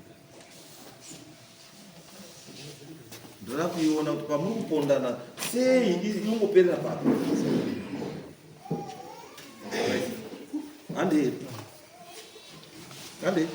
Ndoda kuiona kuti pamuri kupondana sei inongoperera papi. Handi. Handi.